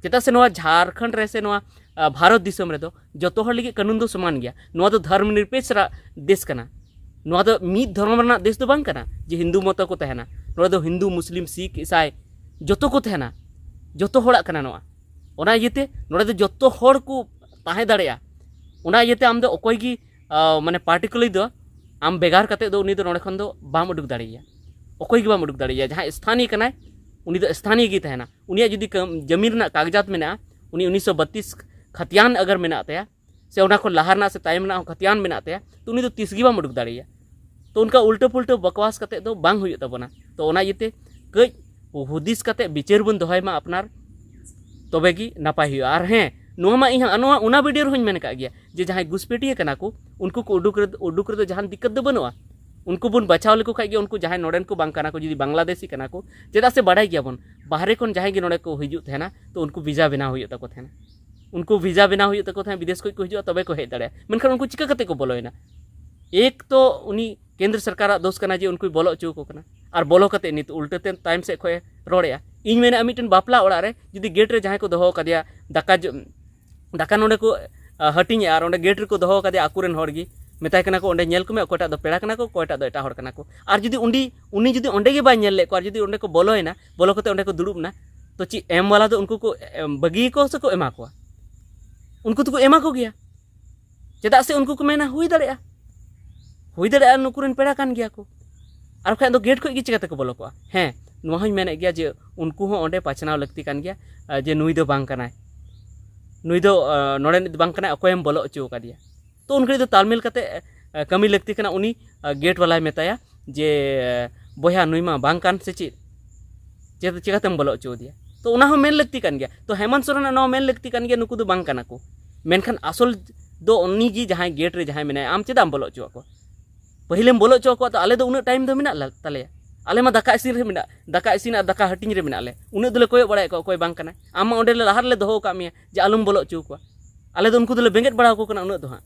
ᱪᱮᱫᱟᱜ ᱥᱮ ᱱᱚᱣᱟ ᱡᱷᱟᱲᱠᱷᱚᱸᱰ ᱨᱮ ᱥᱮ ᱱᱚᱣᱟ, ᱟ, ᱵᱷᱟᱨᱚᱛ ᱫᱤᱥᱚᱢ ᱨᱮᱫᱚ ᱡᱚᱛᱚ ᱦᱚᱲ ᱞᱟᱹᱜᱤᱫ ᱠᱟᱹᱱᱩᱱ ᱫᱚ ᱥᱚᱢᱟᱱ ᱜᱮᱭᱟ᱾ ᱱᱚᱣᱟ ᱫᱚ ᱫᱷᱚᱨᱢᱚ ᱱᱤᱨᱯᱮᱠᱥ ᱨᱟ-, ᱫᱮᱥ ᱠᱟᱱᱟ᱾ ᱱᱚᱣᱟ ᱫᱚ ᱢᱤᱫ ᱫᱷᱚᱨᱚᱢ ᱨᱮᱱᱟᱜ ᱫᱮᱥ ᱫᱚ ᱵᱟᱝ ᱠᱟᱱᱟ ᱡᱮ ᱦᱤᱱᱫᱩ ᱢᱚᱛᱚ ᱠᱚ ᱛᱟᱦᱮᱱᱟ᱾ ᱱᱚᱰᱮ ᱫᱚ ᱦᱤᱱᱫᱩ, ᱢᱩᱥᱞᱤᱢ, ᱥᱤᱠᱷ, ᱤᱥᱟᱭ ᱡᱚᱛᱚ ᱠᱚ ᱛᱟᱦᱮᱱᱟ, ᱡᱚᱛᱚ ᱦᱚᱲᱟᱜ ᱠᱟᱱᱟ ᱱᱚᱣᱟ᱾ ᱚᱱᱟ ᱤᱭᱟᱹᱛᱮ ᱱᱚᱰᱮ ᱫᱚ ᱡᱚᱛᱚ ᱦᱚᱲ ᱠᱚ ᱛᱟᱦᱮᱸ ᱫᱟᱲᱮᱭᱟᱜᱼᱟ᱾ ᱚᱱᱟ ᱤᱭᱟᱹᱛᱮ ᱟᱢ ᱫᱚ ᱚᱠᱚᱭ ᱜᱮ, ᱟ, ᱢᱟᱱᱮ particularly ᱫᱚ ᱟᱢ ᱵᱷᱮᱜᱟᱨ ᱠᱟᱛᱮ ᱫᱚ ᱩᱱᱤ ᱫᱚ ᱱᱚᱰᱮ ᱠᱷᱚᱱ ᱫᱚ ᱵᱟᱢ ᱩᱰᱩᱠ ᱫᱟᱲᱮᱭᱟᱭᱟ᱾ ᱚᱠᱚᱭ ᱜᱮ ᱵᱟᱢ ᱩᱰᱩᱠ ᱫᱟᱲᱮᱭᱟᱭᱟ᱾ ᱡᱟᱦᱟᱸᱭ ᱥᱛᱷᱟᱱᱤᱭᱚ ᱠᱟᱱᱟᱭ, ᱩᱱᱤ ᱫᱚ ᱥᱛᱷᱟᱱᱤᱭᱚ ᱜᱮᱭ ᱛᱟᱦᱮᱱᱟ᱾ ᱩᱱᱤᱭᱟᱜ ᱡᱩᱫᱤ ᱠᱟᱹᱢ-, ᱡᱟᱹᱢᱤᱱ ᱨᱮᱱᱟᱜ ᱠᱟᱜᱡᱟᱛ ᱢᱮᱱᱟᱜᱼᱟ, ᱩᱱᱤ ᱩᱱᱤᱥᱥᱚ ᱵᱟᱛᱤᱥ ᱠᱷᱟᱛᱤᱭᱟᱱ ᱟᱜᱟᱨ ᱢᱮᱱᱟᱜ ᱛᱟᱭᱟ, ᱥᱮ ᱚᱱᱟ ᱠᱷᱚᱱ ᱞᱟᱦᱟ ᱨᱮᱱᱟᱜ ᱥᱮ ᱛᱟᱭᱚᱢ ᱨᱮᱱᱟᱜ ᱦᱚᱸ ᱠᱷᱟᱛᱤᱭᱟᱱ ᱢᱮᱱᱟᱜ ᱛᱟᱭᱟ, ᱛᱚ ᱩᱱᱤ ᱫᱚ ᱛᱤᱥ ᱜᱮ ᱵᱟᱢ ᱩᱰᱩᱠ ᱫᱟᱲᱮᱭᱟᱭᱟ᱾ ᱛᱚ ᱚᱱᱠᱟ ᱩᱞᱴᱟᱹ ᱯᱩᱞᱴᱟᱹ ᱵᱟᱠᱣᱟᱥ ᱠᱟᱛᱮ ᱫᱚ ᱵᱟᱝ ᱦᱩᱭᱩᱜ ᱛᱟᱵᱚᱱᱟ᱾ ᱛᱚ ᱚᱱᱟ ᱤᱭᱟᱹᱛᱮ ᱠᱟᱹᱡ ᱦᱩᱫᱤᱥ ᱠᱟᱛᱮ ᱵᱤᱪᱟᱹᱨ ᱵᱚᱱ ᱫᱚᱦᱚᱭ ᱢᱟ ᱟᱯᱱᱟᱨ, ᱛᱚᱵᱮ ᱜᱮ ᱱᱟᱯᱟᱭ ᱦᱩᱭᱩᱜᱼᱟ᱾ ᱟᱨ ᱦᱮᱸ, ᱱᱚᱣᱟ ᱢᱟ ᱤᱧ ᱦᱚᱸ ᱱᱚᱣᱟ, ᱚᱱᱟ video ᱨᱮᱦᱚᱸᱧ ᱢᱮᱱ ᱟᱠᱟᱫ ᱜᱮᱭᱟ ᱡᱮ ᱡᱟᱦᱟᱸᱭ ᱜᱩᱥᱯᱮᱴᱤᱭᱟᱹ ᱠᱟᱱᱟ ᱠᱚ, ᱩᱱᱠᱩ ᱠᱚ ᱩᱰᱩᱠ ᱨᱮ, ᱩᱰᱩᱠ ᱨᱮᱫᱚ ᱡᱟᱦᱟᱱ ᱫᱤᱠᱠᱟᱛ ᱫᱚ ᱵᱟᱹᱱᱩᱜᱼᱟ᱾ ᱩᱱᱠᱩ ᱵᱚᱱ ᱵᱟᱪᱷᱟᱣ ᱞᱮᱠᱚ ᱠᱷᱟᱡ ᱜᱮ, ᱩᱱᱠᱩ ᱡᱟᱦᱟᱸᱭ ᱱᱚᱰᱮᱱ ᱠᱚ ᱵᱟᱝ ᱠᱟᱱᱟ ᱠᱚ, ᱡᱩᱫᱤ ᱵᱟᱝᱞᱟᱫᱮᱥᱤ ᱠᱟᱱᱟ ᱠᱚ, ᱪᱮᱫᱟᱜ ᱥᱮ ᱵᱟᱰᱟᱭ ᱜᱮᱭᱟᱵᱚᱱ, ᱵᱟᱦᱨᱮ ᱠᱷᱚᱱ ᱡᱟᱦᱟᱸᱭ ᱜᱮ ᱱᱚᱰᱮ ᱠᱚ ᱦᱤᱡᱩᱜ ᱛᱟᱦᱮᱱᱟ, ᱛᱚ ᱩᱱᱠᱩ ᱵᱷᱤᱥᱟ ᱵᱮᱱᱟᱣ ᱦᱩᱭᱩᱜ ᱛᱟᱠᱚ ᱛᱟᱦᱮᱱᱟ᱾ ᱩᱱᱠᱩ ᱵᱷᱤᱥᱟ ᱵᱮᱱᱟᱣ ᱦᱩᱭᱩᱜ ᱛᱟᱠᱚ ᱛᱟᱦᱮᱸᱫ, ᱵᱤᱫᱮᱥ ᱠᱷᱚᱱ ᱠᱚ ᱦᱤᱡᱩᱜᱼᱟ, ᱛᱚᱵᱮ ᱠᱚ ᱦᱮᱡ ᱫᱟᱲᱮᱭᱟᱜᱼᱟ᱾ ᱢᱮᱱᱠᱷᱟᱱ ᱩᱱᱠᱩ ᱪᱤᱠᱟᱹ ᱠᱟᱛᱮ ᱠᱚ ᱵᱚᱞᱚᱭᱮᱱᱟ? ᱮᱠ ᱛᱚ ᱩᱱᱤ ᱠᱮᱱᱫᱨᱚ ᱥᱚᱨᱠᱟᱨᱟᱜ ᱫᱳᱥ ᱠᱟᱱᱟ ᱡᱮ ᱩᱱᱠᱩᱭ ᱵᱚᱞᱚ ᱦᱚᱪᱚ ᱟᱠᱚ ᱠᱟᱱᱟ, ᱟᱨ ᱵᱚᱞᱚ ᱠᱟᱛᱮ ᱱᱤᱛ ᱩᱞᱴᱟᱹ ᱛᱮ ᱛᱟᱭᱚᱢ ᱥᱮᱫ ᱠᱷᱚᱱ ᱮ ᱨᱚᱲᱮᱜᱼᱟ᱾ ᱤᱧ ᱢᱮᱱᱮᱫᱼᱟ, ᱢᱤᱫᱴᱮᱱ ᱵᱟᱯᱞᱟ ᱚᱲᱟᱜ ᱨᱮ ᱡᱩᱫᱤ ᱜᱮᱴ ᱨᱮ ᱡᱟᱦᱟᱸᱭ ᱠᱚ ᱫᱚᱦᱚ ᱟᱠᱟᱫᱮᱭᱟ, ᱫᱟᱠᱟ ᱡᱚ-, ᱫᱟᱠᱟ ᱱᱚᱰᱮ ᱠᱚ ᱦᱟᱹᱴᱤᱧᱮᱜᱼᱟ ᱟᱨ ᱚᱸᱰᱮ ᱜᱮᱴ ᱨᱮᱠᱚ ᱫᱚᱦᱚ ᱠᱟᱫᱮᱭᱟ ᱟᱠᱚᱨᱮᱱ ᱦᱚᱲ ᱜᱮ᱾ ᱢᱮᱛᱟᱭ ᱠᱟᱱᱟ ᱠᱚ, ᱚᱸᱰᱮ ᱧᱮᱞ ᱠᱚᱢᱮ, ᱚᱠᱚᱭᱴᱟᱜ ᱫᱚ ᱯᱮᱲᱟ ᱠᱟᱱᱟ ᱠᱚ, ᱚᱠᱚᱭᱴᱟᱜ ᱫᱚ ᱮᱴᱟᱜ ᱦᱚᱲ ᱠᱟᱱᱟ ᱠᱚ᱾ ᱟᱨ ᱡᱩᱫᱤ ᱩᱱᱤ ᱩᱱᱤ ᱡᱩᱫᱤ ᱚᱸᱰᱮ ᱜᱮ ᱵᱟᱭ ᱧᱮᱞ ᱞᱮᱫ ᱠᱚᱣᱟ, ᱟᱨ ᱡᱩᱫᱤ ᱚᱸᱰᱮ ᱠᱚ ᱵᱚᱞᱚᱭᱮᱱᱟ, ᱵᱚᱞᱚ ᱠᱟᱛᱮ ᱚᱸᱰᱮ ᱠᱚ ᱫᱩᱲᱩᱵ ᱮᱱᱟ, ᱛᱚ ᱪᱮᱫ ᱮᱢ ᱵᱟᱞᱟ ᱫᱚ ᱩᱱᱠᱩ ᱠᱚ ᱮᱢ, ᱵᱟᱹᱜᱤᱭᱟᱠᱚ ᱥᱮ ᱠᱚ ᱮᱢᱟ ᱠᱚᱣᱟ? ᱩᱱᱠᱩ ᱫᱚᱠᱚ ᱮᱢᱟ ᱠᱚ ᱜᱮᱭᱟ᱾ ᱪᱮᱫᱟᱜ ᱥᱮ ᱩᱱᱠᱩ ᱠᱚ ᱢᱮᱱᱟ, ᱦᱩᱭ ᱫᱟᱲᱮᱭᱟᱜᱼᱟ, ᱦᱩᱭ ᱫᱟᱲᱮᱭᱟᱜᱼᱟ ᱱᱩᱠᱩ ᱨᱮᱱ ᱯᱮᱲᱟ ᱠᱟᱱ ᱜᱮᱭᱟ ᱠᱚ᱾ ᱟᱨ ᱵᱟᱠᱷᱟᱱ ᱫᱚ ᱜᱮᱴ ᱠᱷᱚᱱ ᱜᱮ ᱪᱤᱠᱟᱹ ᱛᱮᱠᱚ ᱵᱚᱞᱚ ᱠᱚᱜᱼᱟ? ᱦᱮᱸ, ᱱᱚᱣᱟ ᱦᱚᱸᱧ ᱢᱮᱱᱮᱫ ᱜᱮᱭᱟ ᱡᱮ ᱩᱱᱠᱩ ᱦᱚᱸ ᱚᱸᱰᱮ ᱯᱟᱪᱷᱱᱟᱣ ᱞᱟᱹᱠᱛᱤ ᱠᱟᱱ ᱜᱮᱭᱟ, ᱡᱮ ᱱᱩᱭ ᱫᱚ ᱵᱟᱝ ᱠᱟᱱᱟᱭ, ᱱᱩᱭ ᱫᱚ ᱱᱚᱰᱮ ᱨᱤᱱᱤᱡ ᱫᱚ ᱵᱟᱝ ᱠᱟᱱᱟᱭ, ᱚᱠᱚᱭᱮᱢ ᱵᱚᱞᱚ ᱦᱚᱪᱚ ᱟᱠᱟᱫᱮᱭᱟ? ᱛᱚ ᱩᱱ ᱜᱷᱟᱹᱲᱤᱡ ᱫᱚ ᱛᱟᱞᱢᱮᱞ ᱠᱟᱛᱮ ᱠᱟᱹᱢᱤ ᱞᱟᱹᱠᱛᱤ ᱠᱟᱱᱟ᱾ ᱩᱱᱤ ᱜᱮᱴ ᱵᱟᱞᱟᱭ ᱢᱮᱛᱟᱭᱟ ᱡᱮ, ᱵᱚᱭᱦᱟ, ᱱᱩᱭ ᱢᱟ ᱵᱟᱝ ᱠᱟᱱ ᱥᱮ ᱪᱮᱫ? ᱪᱮᱫ, ᱪᱮᱠᱟᱛᱮᱢ ᱵᱚᱞᱚ ᱦᱚᱪᱚ ᱟᱫᱮᱭᱟ? ᱛᱚ ᱚᱱᱟ ᱦᱚᱸ ᱢᱮᱱ ᱞᱟᱹᱠᱛᱤ ᱠᱟᱱ ᱜᱮᱭᱟ᱾ ᱛᱚ ᱦᱮᱢᱚᱱᱛ ᱥᱚᱨᱮᱱᱟᱜ ᱱᱚᱣᱟ ᱢᱮᱱ ᱞᱟᱹᱠᱛᱤ ᱠᱟᱱ ᱜᱮᱭᱟ, ᱱᱩᱠᱩ ᱫᱚ ᱵᱟᱝ ᱠᱟᱱᱟ ᱠᱚ᱾ ᱢᱮᱱᱠᱷᱟᱱ ᱟᱥᱚᱞ ᱫᱚ ᱩᱱᱤ ᱜᱮ ᱡᱟᱦᱟᱸᱭ ᱜᱮᱴ ᱨᱮ ᱡᱟᱦᱟᱸᱭ ᱢᱮᱱᱟᱭᱟ, ᱟᱢ ᱪᱮᱫᱟᱜ ᱮᱢ ᱵᱚᱞᱚ ᱦᱚᱪᱚᱣᱟᱜ ᱠᱚᱣᱟ? ᱯᱟᱹᱦᱤᱞᱮᱢ ᱵᱚᱞᱚ ᱦᱚᱪᱚ ᱟᱠᱚᱣᱟ, ᱛᱚ ᱟᱞᱮ ᱫᱚ ᱩᱱᱟᱹᱜ ᱴᱟᱭᱤᱢ ᱫᱚ ᱢᱮᱱᱟᱜ ᱞᱮ, ᱛᱟᱞᱮᱭᱟ? ᱟᱞᱮ ᱢᱟ ᱫᱟᱠᱟ ᱤᱥᱤᱱ ᱨᱮ ᱢᱮᱱᱟᱜ, ᱫᱟᱠᱟ ᱤᱥᱤᱱ ᱟᱨ ᱫᱟᱠᱟ ᱦᱟᱹᱴᱤᱧ ᱨᱮ ᱢᱮᱱᱟᱜ ᱞᱮ᱾ ᱩᱱᱟᱹᱜ ᱫᱚᱞᱮ ᱠᱚᱭᱚᱜ ᱵᱟᱲᱟᱭᱮᱫ ᱠᱚᱣᱟ, ᱚᱠᱚᱭ ᱵᱟᱝ ᱠᱟᱱᱟᱭ᱾ ᱟᱢ ᱢᱟ ᱚᱸᱰᱮ ᱞᱮ ᱞᱟᱦᱟ ᱨᱮᱞᱮ ᱫᱚᱦᱚ ᱟᱠᱟᱫ ᱢᱮᱭᱟ ᱡᱮ ᱟᱞᱚᱢ ᱵᱚᱞᱚ ᱦᱚᱪᱚ ᱟᱠᱚᱣᱟ᱾ ᱟᱞᱮ ᱫᱚ ᱩᱱᱠᱩ ᱫᱚᱞᱮ ᱵᱮᱸᱜᱮᱫ ᱵᱟᱲᱟ ᱟᱠᱚ ᱠᱟᱱᱟ ᱩᱱᱟᱹᱜ ᱫᱚ ᱦᱟᱸᱜ᱾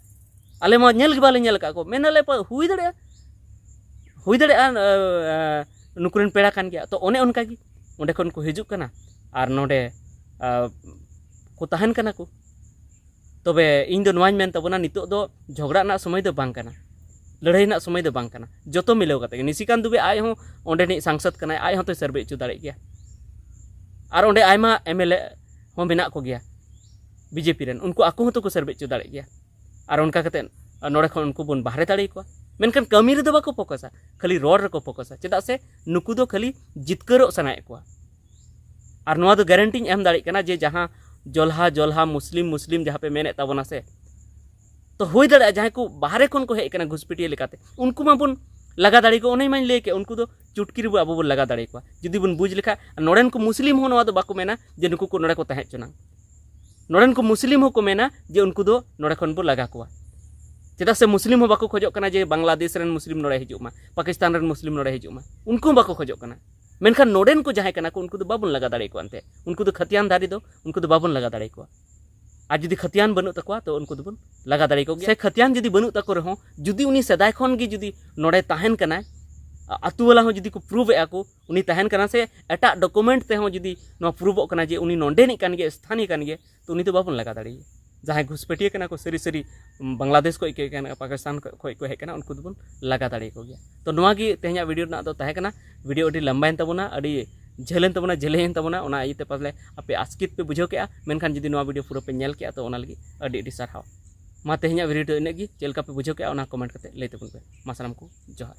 ᱟᱞᱮ ᱢᱟ ᱧᱮᱞ ᱜᱮ ᱵᱟᱞᱮ ᱧᱮᱞ ᱟᱠᱟᱫ ᱠᱚ᱾ ᱢᱮᱱ ᱫᱟᱞᱮ, ᱯᱟ-, ᱦᱩᱭ ᱫᱟᱲᱮᱭᱟᱜᱼᱟ, ᱦᱩᱭ ᱫᱟᱲᱮᱭᱟᱜᱼᱟ, ᱮ, ᱮ, ᱱᱩᱠᱩ ᱨᱮᱱ ᱯᱮᱲᱟ ᱠᱟᱱ ᱜᱮᱭᱟ᱾ ᱛᱚ ᱚᱱᱮ ᱚᱱᱠᱟ ᱜᱮ ᱚᱸᱰᱮ ᱠᱷᱚᱱ ᱠᱚ ᱦᱤᱡᱩᱜ ᱠᱟᱱᱟ ᱟᱨ ᱱᱚᱰᱮ, ᱟ, ᱠᱚ ᱛᱟᱦᱮᱱ ᱠᱟᱱᱟ ᱠᱚ᱾ ᱛᱚᱵᱮ ᱤᱧ ᱫᱚ ᱱᱚᱣᱟᱧ ᱢᱮᱱ ᱛᱟᱵᱚᱱᱟ, ᱱᱤᱛᱚᱜ ᱫᱚ ᱡᱷᱚᱜᱽᱲᱟ ᱨᱮᱱᱟᱜ ᱥᱚᱢᱚᱭ ᱫᱚ ᱵᱟᱝ ᱠᱟᱱᱟ, ᱞᱟᱹᱲᱦᱟᱹᱭ ᱨᱮᱱᱟᱜ ᱥᱚᱢᱚᱭ ᱫᱚ ᱵᱟᱝ ᱠᱟᱱᱟ᱾ ᱡᱚᱛᱚ ᱢᱤᱞᱟᱹᱣ ᱠᱟᱛᱮ ᱜᱮ, ᱱᱤᱥᱤᱠᱟᱱᱛ ᱫᱩᱵᱮ ᱟᱡ ᱦᱚᱸ ᱚᱸᱰᱮᱱᱤᱡ ᱥᱟᱝᱥᱚᱫ ᱠᱟᱱᱟᱭ, ᱟᱡ ᱦᱚᱸᱛᱚᱭ ᱥᱟᱨᱵᱷᱮ ᱦᱚᱪᱚ ᱫᱟᱲᱮᱭᱟᱜ ᱜᱮᱭᱟ᱾ ᱟᱨ ᱚᱸᱰᱮ ᱟᱭᱢᱟ ᱮᱢ ᱮᱞ ᱮ ᱦᱚᱸ ᱢᱮᱱᱟᱜ ᱠᱚᱜᱮᱭᱟ ᱵᱤ ᱡᱮ ᱯᱤ ᱨᱮᱱ, ᱩᱱᱠᱩ ᱟᱠᱚ ᱦᱚᱸᱛᱚ ᱠᱚ ᱥᱟᱨᱵᱷᱮ ᱦᱚᱪᱚ ᱫᱟᱲᱮᱭᱟᱜ ᱜᱮᱭᱟ᱾ ᱟᱨ ᱚᱱᱠᱟ ᱠᱟᱛᱮ ᱱᱚᱰᱮ ᱠᱷᱚᱱ ᱩᱱᱠᱩ ᱵᱚᱱ ᱵᱟᱦᱨᱮ ᱫᱟᱲᱮ ᱟᱠᱚᱣᱟ᱾ ᱢᱮᱱᱠᱷᱟᱱ ᱠᱟᱹᱢᱤ ᱨᱮᱫᱚ ᱵᱟᱠᱚ ᱯᱷᱳᱠᱟᱥᱟ, ᱠᱷᱟᱹᱞᱤ ᱨᱚᱲ ᱨᱮᱠᱚ ᱯᱷᱳᱠᱟᱥᱟ᱾ ᱪᱮᱫᱟᱜ ᱥᱮ ᱱᱩᱠᱩ ᱫᱚ ᱠᱷᱟᱹᱞᱤ ᱡᱤᱛᱠᱟᱹᱨᱚᱜ ᱥᱟᱱᱟᱭᱮᱫ ᱠᱚᱣᱟ᱾ ᱟᱨ ᱱᱚᱣᱟ ᱫᱚ ᱜᱮᱨᱮᱱᱴᱤᱧ ᱮᱢ ᱫᱟᱲᱮᱭᱟᱜ ᱠᱟᱱᱟ ᱡᱮ ᱡᱟᱦᱟᱸ ᱡᱚᱞᱦᱟ ᱡᱚᱞᱦᱟ, ᱢᱩᱥᱞᱤᱢ ᱢᱩᱥᱞᱤᱢ ᱡᱟᱦᱟᱸ ᱯᱮ ᱢᱮᱱᱮᱫ ᱛᱟᱵᱚᱱᱟ ᱥᱮ, ᱛᱚ ᱦᱩᱭ ᱫᱟᱲᱮᱭᱟᱜᱼᱟ ᱡᱟᱦᱟᱸᱭ ᱠᱚ ᱵᱟᱦᱨᱮ ᱠᱷᱚᱱ ᱠᱚ ᱦᱮᱡ ᱟᱠᱟᱱᱟ ᱜᱷᱩᱥᱯᱮᱴᱤᱭᱟᱹ ᱞᱮᱠᱟᱛᱮ, ᱩᱱᱠᱩ ᱢᱟᱵᱚᱱ ᱞᱟᱜᱟ ᱫᱟᱲᱮ ᱠᱚᱣᱟ᱾ ᱚᱱᱮ ᱢᱟᱧ ᱞᱟᱹᱭ ᱠᱮᱫ, ᱩᱱᱠᱩ ᱫᱚ ᱪᱩᱴᱠᱤ ᱨᱮᱵᱚ ᱟᱵᱚ ᱵᱚᱱ ᱞᱟᱜᱟ ᱫᱟᱲᱮ ᱠᱚᱣᱟ ᱡᱩᱫᱤ ᱵᱚᱱ ᱵᱩᱡᱽ ᱞᱮᱠᱷᱟᱡ᱾ ᱱᱚᱰᱮᱱ ᱠᱚ ᱢᱩᱥᱞᱤᱢ ᱦᱚᱸ ᱱᱚᱣᱟ ᱫᱚ ᱵᱟᱠᱚ ᱢᱮᱱᱟ ᱡᱮ ᱱᱩᱠᱩ ᱠᱚ ᱱᱚᱰᱮ ᱠᱚ ᱛᱟᱦᱮᱸ ᱦᱚᱪᱚᱱᱟ᱾ ᱱᱚᱰᱮᱱ ᱠᱚ ᱢᱩᱥᱞᱤᱢ ᱦᱚᱸᱠᱚ ᱢᱮᱱᱟ ᱡᱮ ᱩᱱᱠᱩ ᱫᱚ ᱱᱚᱰᱮ ᱠᱷᱚᱱ ᱵᱚ ᱞᱟᱜᱟ ᱠᱚᱣᱟ᱾ ᱪᱮᱫᱟᱜ ᱥᱮ ᱢᱩᱥᱞᱤᱢ ᱦᱚᱸ ᱵᱟᱠᱚ ᱠᱷᱚᱡᱚᱜ ᱠᱟᱱᱟ ᱡᱮ ᱵᱟᱝᱞᱟᱫᱮᱥ ᱨᱮᱱ ᱢᱩᱥᱞᱤᱢ ᱱᱚᱰᱮ ᱦᱤᱡᱩᱜ ᱢᱟ, ᱯᱟᱠᱤᱥᱛᱟᱱ ᱨᱮᱱ ᱢᱩᱥᱞᱤᱢ ᱱᱚᱰᱮ ᱦᱤᱡᱩᱜ ᱢᱟ, ᱩᱱᱠᱩ ᱦᱚᱸ ᱵᱟᱠᱚ ᱠᱷᱚᱡᱚᱜ ᱠᱟᱱᱟ᱾ ᱢᱮᱱᱠᱷᱟᱱ ᱱᱚᱰᱮᱱ ᱠᱚ ᱡᱟᱦᱟᱸᱭ ᱠᱟᱱᱟ ᱠᱚ, ᱩᱱᱠᱩ ᱫᱚ ᱵᱟᱵᱚᱱ ᱞᱟᱜᱟ ᱫᱟᱲᱮ ᱠᱚᱣᱟ ᱮᱱᱛᱮ᱾ ᱩᱱᱠᱩ ᱫᱚ ᱠᱷᱟᱹᱛᱤᱭᱟᱱ ᱫᱷᱟᱨᱤ ᱫᱚ, ᱩᱱᱠᱩ ᱫᱚ ᱵᱟᱵᱚᱱ ᱞᱟᱜᱟ ᱫᱟᱲᱮ ᱠᱚᱣᱟ᱾ ᱟᱨ ᱡᱩᱫᱤ ᱠᱷᱟᱹᱛᱤᱭᱟᱱ ᱵᱟᱹᱱᱩᱜ ᱛᱟᱠᱚᱣᱟ, ᱛᱚ ᱩᱱᱠᱩ ᱫᱚᱵᱚᱱ ᱞᱟᱜᱟ ᱫᱟᱲᱮ ᱠᱚ ᱜᱮᱭᱟ᱾ ᱥᱮ ᱠᱷᱟᱹᱛᱤᱭᱟᱱ ᱡᱩᱫᱤ ᱵᱟᱹᱱᱩᱜ ᱛᱟᱠᱚ ᱨᱮᱦᱚᱸ, ᱡᱩᱫᱤ ᱩᱱᱤ ᱥᱮᱫᱟᱭ ᱠᱷᱚᱱ ᱜᱮ ᱡᱩᱫᱤ ᱱᱚᱰᱮ ᱛᱟᱦᱮᱱ ᱠᱟᱱᱟᱭ, ᱟᱹᱛᱩ ᱵᱟᱞᱟ ᱦᱚᱸ ᱡᱩᱫᱤ ᱠᱚ ᱯᱨᱩᱵᱷ ᱮᱫᱼᱟ ᱠᱚ ᱩᱱᱤ ᱛᱟᱦᱮᱱ ᱠᱟᱱᱟ ᱥᱮ ᱮᱴᱟᱜ ᱰᱚᱠᱩᱢᱮᱱᱴ ᱛᱮᱦᱚᱸ ᱡᱩᱫᱤ ᱱᱚᱣᱟ ᱯᱨᱩᱵᱷᱚᱜ ᱠᱟᱱᱟ ᱡᱮ ᱩᱱᱤ ᱱᱚᱰᱮᱱᱤᱡ ᱠᱟᱱ ᱜᱮᱭᱟ, ᱥᱛᱷᱟᱱᱤᱭ ᱠᱟᱱ ᱜᱮᱭᱟ, ᱛᱚ ᱩᱱᱤ ᱫᱚ ᱵᱟᱵᱚᱱ ᱞᱟᱜᱟ ᱫᱟᱲᱮᱭᱟᱭᱟ᱾ ᱡᱟᱦᱟᱸᱭ ᱜᱷᱩᱥᱯᱮᱴᱤᱭᱟᱹ ᱠᱟᱱᱟ ᱠᱚ ᱥᱟᱹᱨᱤ ᱥᱟᱹᱨᱤ ᱵᱟᱝᱞᱟᱫᱮᱥ ᱠᱷᱚᱱ ᱠᱚ ᱦᱮᱡ ᱠᱟᱱᱟ, ᱯᱟᱠᱤᱥᱛᱟᱱ ᱠᱷᱚᱱ ᱠᱚ ᱦᱮᱡ ᱠᱟᱱᱟ, ᱩᱱᱠᱩ ᱫᱚᱵᱚᱱ ᱞᱟᱜᱟ ᱫᱟᱲᱮᱭᱟᱠᱚ ᱜᱮᱭᱟ᱾ ᱛᱚ ᱱᱚᱣᱟ ᱜᱮ ᱛᱮᱦᱮᱧᱟᱜ ᱵᱷᱤᱰᱤᱭᱳ ᱨᱮᱱᱟᱜ ᱫᱚ ᱛᱟᱦᱮᱸ ᱠᱟᱱᱟ᱾ ᱵᱷᱤᱰᱤᱭᱳ ᱟᱹᱰᱤ ᱞᱟᱢᱵᱟᱭᱮᱱ ᱛᱟᱵᱚᱱᱟ, ᱟᱹᱰᱤ ᱡᱷᱟᱹᱞᱮᱱ ᱛᱟᱵᱚᱱᱟ, ᱡᱷᱟᱹᱞᱮᱱ ᱛᱟᱵᱚᱱᱟ, ᱚᱱᱟ ᱤᱭᱟᱹᱛᱮ ᱯᱟᱥᱮ ᱟᱯᱮ ᱟᱥᱠᱮᱛ ᱯᱮ ᱵᱩᱡᱷᱟᱹᱣ ᱠᱮᱜᱼᱟ᱾ ᱢᱮᱱᱠᱷᱟᱱ ᱡᱩᱫᱤ ᱱᱚᱣᱟ ᱵᱷᱤᱰᱤᱭᱳ ᱯᱩᱨᱟᱹ ᱯᱮ ᱧᱮᱞ ᱠᱮᱜᱼᱟ ᱛᱚ ᱚᱱᱟ ᱞᱟᱹᱜᱤᱫ ᱟᱹᱰᱤ ᱟᱹᱰᱤ ᱥᱟᱨᱦᱟᱣ᱾ ᱢᱟ ᱛᱮᱦᱮᱧᱟᱜ ᱵᱷᱤᱰᱤᱭᱳ ᱫᱚ ᱤᱱᱟᱹᱜ ᱜᱮ᱾ ᱪᱮᱫ ᱞᱮᱠᱟ ᱯᱮ ᱵᱩᱡᱷᱟᱹᱣ ᱠᱮᱜᱼᱟ ᱚᱱᱟ ᱠᱚᱢᱮᱱᱴ ᱠᱟᱛᱮ ᱞᱟᱹᱭ ᱛᱟᱵᱚᱱ ᱯᱮ᱾ ᱢᱟ ᱥᱟᱱᱟᱢ ᱠᱚ ᱡᱚᱦᱟᱨ᱾